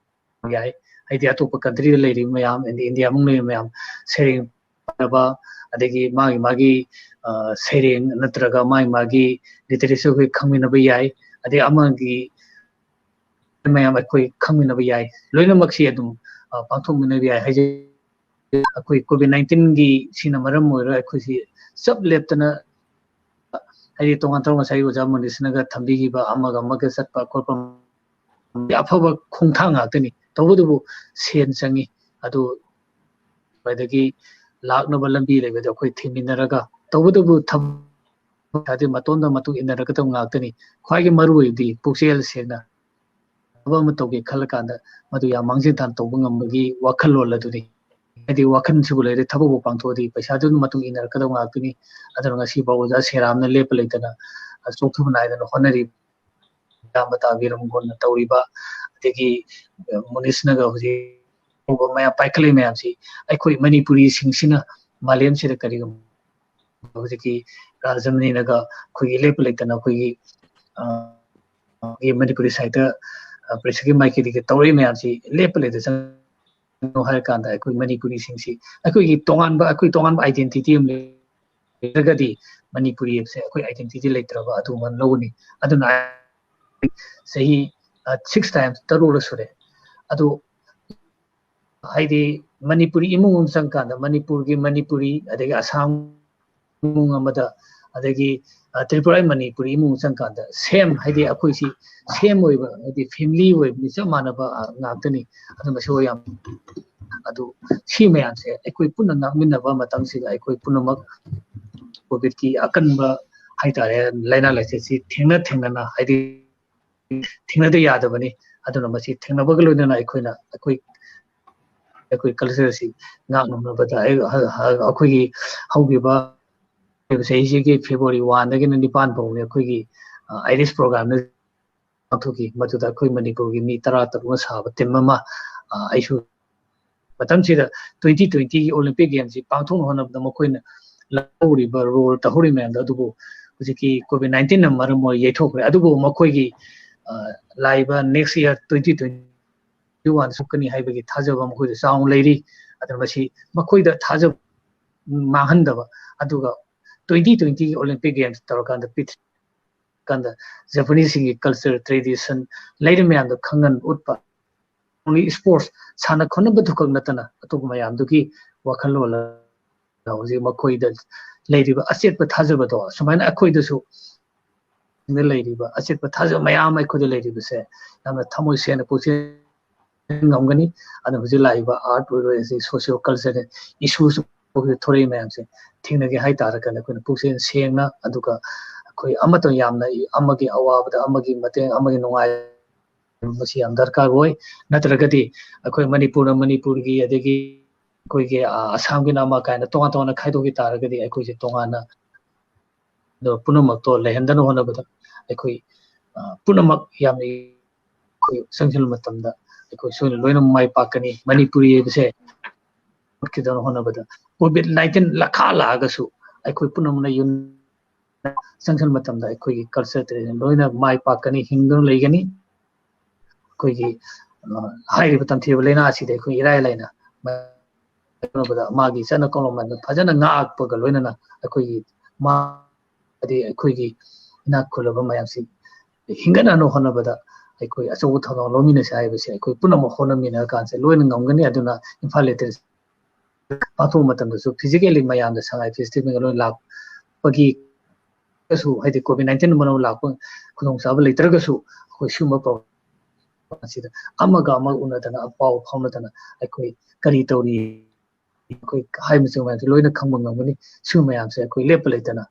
ꯌꯥꯏ꯫ ꯍꯥꯏꯗꯤ ꯑꯇꯣꯞꯄ ꯀꯟꯇ꯭ꯔꯤꯗ ꯂꯩꯔꯤꯕ ꯃꯌꯥꯝ, ꯏꯟꯗꯤꯌꯥ ꯃꯅꯨꯡ ꯂꯩꯔꯤꯕ ꯃꯌꯥꯝ ꯁꯩꯔꯦꯡ ꯄꯥꯅꯕ, ꯑꯗꯒꯤ ꯃꯥꯒꯤ ꯃꯥꯒꯤ ꯁꯩꯔꯦꯡ ꯅꯠꯇ꯭ꯔꯒ ꯃꯥꯒꯤ ꯃꯥꯒꯤ ꯂꯤꯇꯔꯦꯆꯔ ꯑꯩꯈꯣꯏ ꯈꯪꯃꯤꯟꯅꯕ ꯌꯥꯏ꯫ ꯑꯗꯩ ꯑꯃꯒꯤ ꯃꯌꯥꯝ ꯑꯩꯈꯣꯏ ꯈꯪꯃꯤꯟꯅꯕ ꯌꯥꯏ꯫ ꯂꯣꯏꯅꯃꯛꯁꯤ ꯑꯗꯨꯝ ꯄꯥꯡꯊꯣꯛꯃꯤꯟꯅꯕ ꯌꯥꯏ ꯍꯥꯏꯖꯩ꯫ ꯑꯩꯈꯣꯏ ꯀꯣꯚꯤꯗ ꯅꯥꯏꯟꯇꯤꯟꯒꯤ ꯁꯤꯅ ꯃꯔꯝ ꯑꯣꯏꯔꯒ ꯑꯩꯈꯣꯏꯁꯤ ꯆꯞ ꯂꯦꯞꯇꯅ, ꯍꯥꯏꯗꯤ ꯇꯣꯉꯥꯟ ꯇꯣꯉꯥꯟ ꯉꯁꯥꯏ ꯑꯣꯖꯥ ꯃꯣꯅꯤꯁꯅꯒ ꯊꯝꯕꯤꯈꯤꯕ ꯑꯃꯒ ꯑꯃꯒ ꯆꯠꯄ ꯈꯣꯠꯄ ꯑꯐꯕ ꯈꯣꯡꯊꯥꯡ ꯉꯥꯛꯇꯅꯤ꯫ ꯇꯧꯕꯇꯕꯨ ꯁꯦꯟ ꯆꯪꯉꯤ꯫ ꯑꯗꯨ ꯈ꯭ꯋꯥꯏꯗꯒꯤ ꯂꯥꯛꯅꯕ ꯂꯝꯕꯤ ꯂꯩꯕꯗꯣ ꯑꯩꯈꯣꯏ ꯊꯤꯃꯤꯟꯅꯔꯒ, ꯇꯧꯕꯇꯕꯨ ꯊꯕꯛ ꯃꯇꯣꯟꯗ ꯃꯇꯨꯡ ꯏꯟꯅꯔꯛꯀꯗꯕ ꯉꯥꯛꯇꯅꯤ꯫ ꯈ꯭ꯋꯥꯏꯒꯤ ꯃꯔꯨ ꯑꯣꯏꯕꯗꯤ ꯄꯨꯛꯆꯦꯜ ꯁꯦꯡꯅ ꯊꯕꯛ ꯑꯃ ꯇꯧꯒꯦ ꯈꯜꯂ ꯀꯥꯟꯗ ꯃꯗꯨ ꯌꯥꯝ ꯃꯥꯡꯖꯤꯟ ꯊꯥꯅ ꯇꯧꯕ ꯉꯝꯕꯒꯤ ꯋꯥꯈꯜꯂꯣꯟ ꯑꯗꯨꯅꯤ꯫ ꯍꯥꯏꯗꯤ ꯋꯥꯈꯜꯁꯤꯕꯨ ꯂꯩꯔꯦ, ꯊꯕꯛꯄꯨ ꯄꯥꯡꯊꯣꯛꯑꯗꯤ ꯄꯩꯁꯥꯗꯨꯅ ꯃꯇꯨꯡ ꯏꯟꯅꯔꯛꯀꯗꯕ ꯉꯥꯛꯇꯅꯤ꯫ ꯑꯗꯨꯅ ꯉꯁꯤ ꯐꯥꯎ ꯑꯣꯖꯥ ꯁꯦꯔꯥꯝꯅ ꯂꯦꯞꯄ ꯂꯩꯇꯅ ꯆꯣꯛꯊꯕ ꯅꯥꯏꯗꯅ ꯍꯣꯠꯅꯔꯤ꯫ ꯏꯌꯥꯝꯕ ꯇꯥꯕꯤꯔꯝꯒꯣꯟꯅ ꯇꯧꯔꯤꯕ, ꯑꯗꯒꯤ ꯃꯨꯅꯤꯁꯅꯒ ꯍꯧꯖꯤꯛ ꯃꯌꯥꯝ ꯄꯥꯏꯈꯠꯂꯛꯏ ꯃꯌꯥꯝꯁꯤ ꯑꯩꯈꯣꯏ ꯃꯅꯤꯄꯨꯔꯤꯁꯤꯡꯁꯤꯅ ꯃꯥꯂꯦꯝꯁꯤꯗ ꯀꯔꯤꯒꯨꯝꯕ ꯍꯧꯖꯤꯛꯀꯤ ꯔꯥꯖꯃꯅꯤꯅꯒ ꯑꯩꯈꯣꯏꯒꯤ ꯂꯦꯞꯄ ꯂꯩꯇꯅ ꯑꯩꯈꯣꯏꯒꯤ ꯃꯅꯤꯄꯨꯔꯤ ꯁꯥꯍꯤꯇ꯭ꯌ ꯄꯔꯤꯁꯠꯀꯤ ꯃꯥꯏꯀꯩꯗꯒꯤ ꯇꯧꯔꯛꯏ ꯃꯌꯥꯝꯁꯤ ꯂꯦꯞꯄ ꯂꯩꯇ ꯆꯪꯉꯣ ꯍꯥꯏꯔ ꯀꯥꯟꯗ ꯑꯩꯈꯣꯏ ꯃꯅꯤꯄꯨꯔꯤꯁꯤꯡꯁꯤ ꯑꯩꯈꯣꯏꯒꯤ ꯇꯣꯉꯥꯟꯕ, ꯑꯩꯈꯣꯏ ꯇꯣꯉꯥꯟꯕ identity ꯑꯃ ꯂꯩ꯫ ꯂꯩꯔꯒꯗꯤ ꯃꯅꯤꯄꯨꯔꯤ ꯍꯥꯏꯕꯁꯦ ꯑꯩꯈꯣꯏ identity ꯂꯩꯇ꯭ꯔꯕ ꯑꯗꯨꯒꯨꯝꯕ ꯂꯧꯒꯅꯤ꯫ ꯑꯗꯨꯅ ꯆꯍꯤ six times, ꯇꯔꯨꯛꯂꯛ ꯁꯨꯔꯦ꯫ ꯑꯗꯨ ꯍꯥꯏꯗꯤ ꯃꯅꯤꯄꯨꯔꯤ ꯏꯃꯨꯡ ꯑꯃ ꯆꯪꯀꯥꯟꯗ ꯃꯅꯤꯄꯨꯔꯒꯤ ꯃꯅꯤꯄꯨꯔꯤ, ꯑꯗꯒꯤ ꯑꯁꯥꯝ ꯏꯃꯨꯡ ꯑꯃꯗ, ꯑꯗꯒꯤ ꯇ꯭ꯔꯤꯄꯨꯔꯥ ꯃꯅꯤꯄꯨꯔꯤ ꯏꯃꯨꯡ ꯆꯪꯀꯥꯟꯗ same, ꯍꯥꯏꯗꯤ ꯑꯩꯈꯣꯏꯁꯤ same ꯑꯣꯏꯕ, ꯍꯥꯏꯗꯤ family ꯑꯣꯏꯕꯅꯤ, ꯆꯞ ꯃꯥꯟꯅꯕ ꯉꯥꯛꯇꯅꯤ꯫ ꯑꯗꯨꯅ ꯃꯁꯤ ꯌꯥꯝ, ꯑꯗꯨ ꯁꯤ ꯃꯌꯥꯝꯁꯦ ꯑꯩꯈꯣꯏ ꯄꯨꯟꯅ ꯉꯥꯛꯃꯤꯟꯅꯕ ꯃꯇꯝꯁꯤꯗ ꯑꯩꯈꯣꯏ ꯄꯨꯝꯅꯃꯛ ꯀꯣꯚꯤꯗꯀꯤ ꯑꯀꯟꯕ ꯍꯥꯏꯇꯥꯔꯦ, ꯂꯥꯏꯅꯥ ꯂꯥꯏꯆꯠꯁꯤ ꯊꯦꯡꯅ ꯊꯦꯡꯅꯅ, ꯍꯥꯏꯗꯤ ꯊꯦꯡꯅꯗ ꯌꯥꯗꯕꯅꯤ꯫ ꯑꯗꯨꯅ ꯃꯁꯤ ꯊꯦꯡꯅꯕꯒ ꯂꯣꯏꯅꯅ ꯑꯩꯈꯣꯏꯅ ꯑꯩꯈꯣꯏ, ꯑꯩꯈꯣꯏ culture ꯑꯁꯤ ꯉꯥꯛꯅꯅꯕꯗ ꯑꯩꯈꯣꯏꯒꯤ ꯍꯧꯈꯤꯕ ꯆꯍꯤꯁꯤꯒꯤ February one ꯗꯒꯤꯅ ꯅꯤꯄꯥꯟ ꯐꯥꯎꯅꯤ ꯑꯩꯈꯣꯏꯒꯤ IRIS program ꯅ ꯄꯥꯡꯊꯣꯛꯈꯤ꯫ ꯃꯗꯨꯗ ꯑꯩꯈꯣꯏ ꯃꯅꯤꯄꯨꯔꯒꯤ ꯃꯤ ꯇꯔꯥ ꯇꯔꯨꯛꯅ ꯁꯥꯕ team ꯑꯃ, ꯑꯩꯁꯨ ꯃꯇꯝꯁꯤꯗ twenty twenty Olympic Gamesꯁꯤ ꯄꯥꯡꯊꯣꯛꯅ ꯍꯣꯠꯅꯕꯗ ꯃꯈꯣꯏꯅ ꯂꯧꯔꯤꯕ role, ꯇꯧꯍꯧꯔꯤꯕ ꯃꯌꯥꯝꯗꯣ ꯑꯗꯨꯕꯨ ꯍꯧꯖꯤꯛꯀꯤ COVID nineteenꯅ ꯃꯔꯝ ꯑꯣꯏꯔ ꯌꯩꯊꯣꯛꯈ꯭ꯔꯦ꯫ ꯑꯗꯨꯕꯨ ꯃꯈꯣꯏꯒꯤ ꯂꯥꯛꯏꯕ next year twenty twenty one ꯁꯣꯛꯀꯅꯤ ꯍꯥꯏꯕꯒꯤ ꯊꯥꯖꯕ ꯃꯈꯣꯏꯗ ꯆꯥꯎꯅ ꯂꯩꯔꯤ꯫ ꯑꯗꯨꯅ ꯃꯁꯤ ꯃꯈꯣꯏꯗ ꯊꯥꯖꯕ ꯃꯥꯡꯍꯟꯗꯕ, ꯑꯗꯨꯒ twenty twenty Olympic Games ꯇꯧꯔꯀꯥꯟꯗ ꯄꯤꯊ꯭ꯔꯤ ꯀꯥꯟꯗ Japaneseꯁꯤꯡꯒꯤ culture, tradition, ꯂꯩꯔꯤ ꯃꯌꯥꯝꯗꯣ ꯈꯪꯍꯟ ꯎꯠꯄ꯫ Only sports, ꯁꯥꯟꯅ ꯈꯣꯠꯅꯕꯗꯨ ꯈꯛ ꯅꯠꯇꯅ ꯑꯇꯣꯞꯄ ꯃꯌꯥꯝꯗꯨꯒꯤ ꯋꯥꯈꯜꯂꯣꯟ ꯍꯧꯖꯤꯛ ꯃꯈꯣꯏꯗ ꯂꯩꯔꯤꯕ ꯑꯆꯦꯠꯄ ꯊꯥꯖꯕꯗꯣ ꯁꯨꯃꯥꯏꯅ ꯑꯩꯈꯣꯏꯗꯁꯨ ꯂꯩꯔꯤꯕ ꯑꯆꯦꯠꯄ ꯊꯥꯖꯕ ꯃꯌꯥꯝ ꯑꯃ ꯑꯩꯈꯣꯏꯗ ꯂꯩꯔꯤꯕꯁꯦ ꯌꯥꯝꯅ ꯊꯃꯣꯏ ꯁꯦꯡꯅ ꯄꯨꯛꯆꯦꯜ ꯉꯝꯒꯅꯤ꯫ ꯑꯗꯨꯅ ꯍꯧꯖꯤꯛ ꯂꯥꯛꯏꯕ art ꯑꯣꯏꯔꯣ, ꯑꯗꯩ socio cultural issues ꯊꯣꯛꯂꯛꯏ ꯃꯌꯥꯝꯁꯦ ꯊꯦꯡꯅꯒꯦ ꯍꯥꯏꯇꯥꯔꯒꯅ ꯑꯩꯈꯣꯏꯅ ꯄꯨꯛꯆꯦꯜ ꯁꯦꯡꯅ, ꯑꯗꯨꯒ ꯑꯩꯈꯣꯏ ꯑꯃꯠꯇ ꯌꯥꯝꯅ ꯑꯃꯒꯤ ꯑꯋꯥꯕꯗ ꯑꯃꯒꯤ ꯃꯇꯦꯡ, ꯑꯃꯒꯤ ꯅꯨꯡꯉꯥꯏ ꯃꯁꯤ ꯌꯥꯝ ꯗꯔꯀꯥꯔ ꯑꯣꯏ꯫ ꯅꯠꯇ꯭ꯔꯒꯗꯤ ꯑꯩꯈꯣꯏ ꯃꯅꯤꯄꯨꯔꯅ ꯃꯅꯤꯄꯨꯔꯒꯤ, ꯑꯗꯒꯤ ꯑꯩꯈꯣꯏꯒꯤ, ꯑ, ꯑꯁꯥꯝꯒꯤꯅ ꯑꯃ ꯀꯥꯏꯅ ꯇꯣꯉꯥꯟ ꯇꯣꯉꯥꯟꯅ ꯈꯥꯏꯗꯣꯛꯈꯤ ꯇꯥꯔꯒꯗꯤ ꯑꯩꯈꯣꯏꯁꯦ ꯇꯣꯉꯥꯟꯅ ꯑꯗꯣ ꯄꯨꯝꯅꯃꯛꯇꯣ ꯂꯩꯍꯟꯗꯅ ꯍꯣꯠꯅꯕꯗ ꯑꯩꯈꯣꯏ, ꯑ, ꯄꯨꯝꯅꯃꯛ ꯌꯥꯝꯅ ꯑꯩꯈꯣꯏ ꯆꯪꯁꯤꯟꯕ ꯃꯇꯝꯗ ꯑꯩꯈꯣꯏ ꯁꯣꯏꯅ ꯂꯣꯏꯅ ꯃꯥꯏ ꯄꯥꯛꯀꯅꯤ꯫ ꯃꯅꯤꯄꯨꯔꯤ ꯍꯥꯏꯕꯁꯦ ꯃꯨꯠꯈꯤꯗꯅ ꯍꯣꯠꯅꯕꯗ COVID nineteen ꯂꯥꯈꯥ ꯂꯥꯛꯑꯒꯁꯨ ꯑꯩꯈꯣꯏ ꯄꯨꯝꯅꯃꯛꯅ ꯌꯨꯝ ꯆꯪꯁꯤꯟꯕ ꯃꯇꯝꯗ ꯑꯩꯈꯣꯏꯒꯤ culture tradition ꯂꯣꯏꯅ ꯃꯥꯏ ꯄꯥꯛꯀꯅꯤ, ꯍꯤꯡꯗꯨꯅ ꯂꯩꯒꯅꯤ꯫ ꯑꯩꯈꯣꯏꯒꯤ, ꯑ, ꯍꯥꯏꯔꯤꯕ ꯇꯝꯊꯤꯕ ꯂꯥꯏꯅꯥ ꯑꯁꯤꯗ ꯑꯩꯈꯣꯏ ꯏꯔꯥꯏ ꯂꯥꯏꯅ ꯃꯥꯒꯤ ꯆꯠꯅ ꯀꯥꯡꯂꯣꯟ ꯐꯖꯅ ꯉꯥꯛꯄꯒ ꯂꯣꯏꯅꯅ ꯑꯩꯈꯣꯏꯒꯤ ꯃꯥ-, ꯍꯥꯏꯗꯤ ꯑꯩꯈꯣꯏꯒꯤ ꯏꯅꯥꯛ ꯈꯨꯜꯂꯕ ꯃꯌꯥꯝꯁꯤ ꯍꯤꯡꯒꯠꯅꯅꯕ ꯍꯣꯠꯅꯕꯗ ꯑꯩꯈꯣꯏ ꯑꯆꯧꯕ ꯊꯧꯗꯥꯡ ꯂꯧꯃꯤꯟꯅꯁꯤ ꯍꯥꯏꯕꯁꯦ ꯑꯩꯈꯣꯏ ꯄꯨꯝꯅꯃꯛ ꯍꯣꯠꯅꯃꯤꯟꯅꯔ ꯀꯥꯟꯁꯦ ꯂꯣꯏꯅ ꯉꯝꯒꯅꯤ꯫ ꯑꯗꯨꯅ ꯏꯝꯐꯥꯜ ꯂꯤꯇꯔꯦꯆꯔ ꯄꯥꯡꯊꯣꯛꯄ ꯃꯇꯝꯗꯁꯨ physically ꯃꯌꯥꯝꯗ ꯁꯉꯥꯏ festivalꯒ ꯂꯣꯏꯅ ꯂꯥꯛꯄꯒꯤ ꯀꯁꯨ, ꯍꯥꯏꯗꯤ COVID nineteen ꯃꯔꯝ ꯂꯥꯛꯄ ꯈꯨꯗꯣꯡꯆꯥꯕ ꯂꯩꯇ꯭ꯔꯒꯁꯨ ꯑꯩꯈꯣꯏ ꯁꯤꯒꯨꯝꯕ program ꯑꯁꯤꯗ ꯑꯃꯒ ꯑꯃꯒ ꯎꯅꯗꯅ ꯄꯥꯎ ꯐꯥꯎꯅꯗꯅ ꯑꯩꯈꯣꯏ ꯀꯔꯤ ꯇꯧꯔꯤ, ꯑꯩꯈꯣꯏ ꯍꯥꯏꯕꯅꯆꯤꯡꯕ ꯃꯌꯥꯝꯁꯦ ꯂꯣꯏꯅ ꯈꯪꯕ ꯉꯝꯒꯅꯤ꯫ ꯁꯤꯒꯨꯝꯕ ꯃꯌꯥꯝꯁꯦ ꯑꯩꯈꯣꯏ ꯂꯦꯞꯄ ꯂꯩꯇꯅ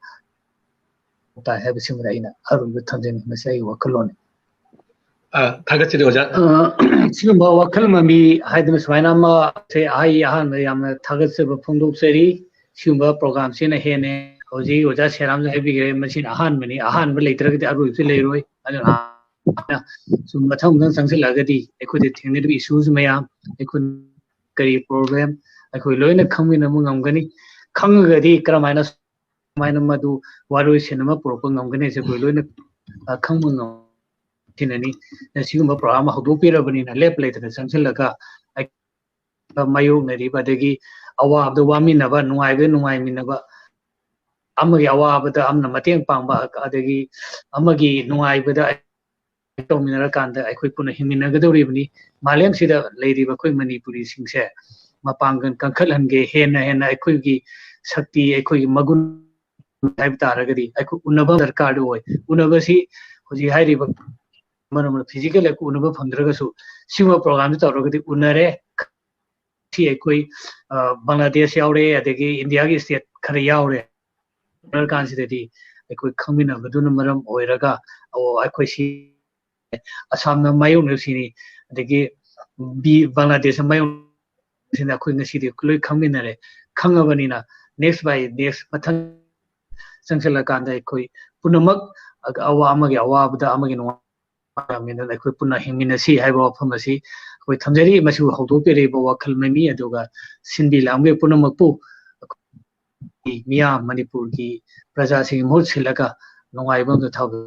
ꯇꯥꯏ ꯍꯥꯏꯕꯁꯤꯃꯗꯤ ꯑꯩꯅ ꯑꯔꯣꯏꯕ ꯊꯝꯖꯅꯤꯡꯉꯤ꯫ ꯃꯁꯤ ꯑꯩꯒꯤ ꯋꯥꯈꯜꯂꯣꯟꯅꯤ꯫ ꯑ, ꯊꯥꯒꯠꯆꯔꯤ ꯑꯣꯖꯥ꯫ ꯑ, ꯁꯤꯒꯨꯝꯕ ꯋꯥꯈꯜ ꯃꯃꯤ ꯍꯥꯏꯗꯅ ꯁꯨꯃꯥꯏꯅ ꯑꯃ ꯁꯦ ꯑꯩ ꯑꯍꯥꯟꯕ ꯌꯥꯝꯅ ꯊꯥꯒꯠꯆꯕ ꯐꯣꯡꯗꯣꯛꯆꯔꯤ꯫ ꯁꯤꯒꯨꯝꯕ programꯁꯤꯅ ꯍꯦꯟꯅ ꯍꯧꯖꯤꯛ ꯑꯣꯖꯥ ꯁꯦꯔꯥꯝꯅ ꯍꯥꯏꯕꯤꯈ꯭ꯔꯦ, ꯃꯁꯤꯅ ꯑꯍꯥꯟꯕꯅꯤ, ꯑꯍꯥꯟꯕ ꯂꯩꯇ꯭ꯔꯒꯗꯤ ꯑꯔꯣꯏꯕꯁꯨ ꯂꯩꯔꯣꯏ꯫ ꯑꯗꯨꯅ ꯁꯨꯝ ꯃꯊꯪ ꯃꯊꯪ ꯆꯪꯁꯤꯜꯂꯛꯑꯒꯗꯤ ꯑꯩꯈꯣꯏꯗ ꯊꯦꯡꯅꯔꯤꯕ issues ꯃꯌꯥꯝ, ꯑꯩꯈꯣꯏ ꯀꯔꯤ problem, ꯑꯩꯈꯣꯏ ꯂꯣꯏꯅ ꯈꯪꯃꯤꯟꯅꯕ ꯉꯝꯒꯅꯤ꯫ ꯈꯪꯉꯒꯗꯤ ꯀꯔꯝꯍꯥꯏꯅ, ꯀꯃꯥꯏꯅ ꯃꯗꯨ ꯋꯥꯔꯣꯏꯁꯤꯟ ꯑꯃ ꯄꯨꯔꯛꯄ ꯉꯝꯒꯅꯤ ꯍꯥꯏꯁꯦ ꯑꯩꯈꯣꯏ ꯂꯣꯏꯅ, ꯑ, ꯈꯪꯕ ꯉꯝ-, ꯊꯤꯅꯅꯤ꯫ ꯁꯤꯒꯨꯝꯕ program ꯑꯃ ꯍꯧꯗꯣꯛꯄꯤꯔꯕꯅꯤꯅ ꯂꯦꯞ ꯂꯩꯇꯅ ꯆꯪꯁꯤꯜꯂꯒ ꯃꯥꯌꯣꯛꯅꯔꯤꯕ, ꯑꯗꯒꯤ ꯑꯋꯥꯕꯗ ꯋꯥꯃꯤꯟꯅꯕ, ꯅꯨꯡꯉꯥꯏꯕꯗ ꯅꯨꯡꯉꯥꯏꯃꯤꯟꯅꯕ, ꯑꯃꯒꯤ ꯑꯋꯥꯕꯗ ꯑꯃꯅ ꯃꯇꯦꯡ ꯄꯥꯡꯕ, ꯑꯗꯒꯤ ꯑꯃꯒꯤ ꯅꯨꯡꯉꯥꯏꯕꯗ ꯇꯧꯃꯤꯟꯅꯔꯀꯥꯟꯗ ꯑꯩꯈꯣꯏ ꯄꯨꯟꯅ ꯍꯤꯡꯃꯤꯟꯅꯒꯗꯧꯔꯤꯕꯅꯤ꯫ ꯃꯥꯂꯦꯝꯁꯤꯗ ꯂꯩꯔꯤꯕ ꯑꯩꯈꯣꯏ ꯃꯅꯤꯄꯨꯔꯤꯁꯤꯡꯁꯦ ꯃꯄꯥꯡꯒꯜ ꯀꯟꯈꯠꯍꯟꯒꯦ, ꯍꯦꯟꯅ ꯍꯦꯟꯅ ꯑꯩꯈꯣꯏꯒꯤ ꯁꯛꯇꯤ, ꯑꯩꯈꯣꯏꯒꯤ ꯃꯒꯨꯟ ꯍꯥꯏꯕ ꯇꯥꯔꯒꯗꯤ ꯑꯩꯈꯣꯏ ꯎꯅꯕ ꯗꯔꯀꯥꯔꯗꯤ ꯑꯣꯏ꯫ ꯎꯅꯕꯁꯤ ꯍꯧꯖꯤꯛ ꯍꯥꯏꯔꯤꯕ ꯃꯔꯝ physical ꯑꯩꯈꯣꯏ ꯎꯅꯕ ꯐꯪꯗ꯭ꯔꯒꯁꯨ ꯁꯤꯒꯨꯝꯕ program ꯁꯤ ꯇꯧꯔꯒꯗꯤ ꯎꯅꯔꯦ꯫ ꯁꯤ ꯑꯩꯈꯣꯏ, ꯑ, ꯕꯪꯒ꯭ꯂꯥꯗꯦꯁ ꯌꯥꯎꯔꯦ, ꯑꯗꯒꯤ ꯏꯟꯗꯤꯌꯥꯒꯤ state ꯈꯔ ꯌꯥꯎꯔꯦ꯫ ꯎꯅꯔꯀꯥꯟꯁꯤꯗꯗꯤ ꯑꯩꯈꯣꯏ ꯈꯪꯃꯤꯟꯅꯕꯗꯨꯅ ꯃꯔꯝ ꯑꯣꯏꯔꯒ, ꯑꯣ, ꯑꯩꯈꯣꯏ ꯁꯤ ꯑꯁꯥꯝꯅ ꯃꯥꯌꯣꯛꯅꯔꯤꯁꯤꯅꯤ, ꯑꯗꯒꯤ ꯕꯤ-, ꯕꯪꯒ꯭ꯂꯥꯗꯦꯁꯅ ꯃꯥꯌꯣꯛꯅꯔꯤꯁꯤꯅ ꯑꯩꯈꯣꯏ ꯉꯁꯤꯗꯤ ꯂꯣꯏ ꯈꯪꯃꯤꯟꯅꯔꯦ꯫ ꯈꯪꯉꯕꯅꯤꯅ next by next ꯃꯊꯪ ꯆꯪꯁꯤꯜꯂꯀꯥꯟꯗ ꯑꯩꯈꯣꯏ ꯄꯨꯝꯅꯃꯛ ꯑꯋꯥ-, ꯑꯃꯒꯤ ꯑꯋꯥꯕꯗ ꯑꯃꯒꯤ ꯅꯨꯡꯉꯥꯏ-, ꯃꯤꯅ ꯑꯩꯈꯣꯏ ꯄꯨꯟꯅ ꯍꯤꯡꯃꯤꯟꯅꯁꯤ ꯍꯥꯏꯕ ꯋꯥꯐꯝ ꯑꯁꯤ ꯑꯩꯈꯣꯏ ꯊꯝꯖꯔꯤ꯫ ꯃꯁꯤꯕꯨ ꯍꯧꯗꯣꯛꯄꯤꯔꯛꯏꯕ ꯋꯥꯈꯜ ꯃꯃꯤ ꯑꯗꯨꯒ ꯁꯤꯟꯕꯤ ꯂꯥꯡꯕꯤ ꯄꯨꯝꯅꯃꯛꯄꯨ ꯑꯩꯈꯣꯏ ꯃꯤꯌꯥꯝ ꯃꯅꯤꯄꯨꯔꯒꯤ ꯄ꯭ꯔꯖꯥꯁꯤꯡꯒꯤ ꯃꯍꯨꯠ ꯁꯤꯜꯂꯒ ꯅꯨꯡꯉꯥꯏꯕ ꯑꯃꯗ ꯊꯥꯕ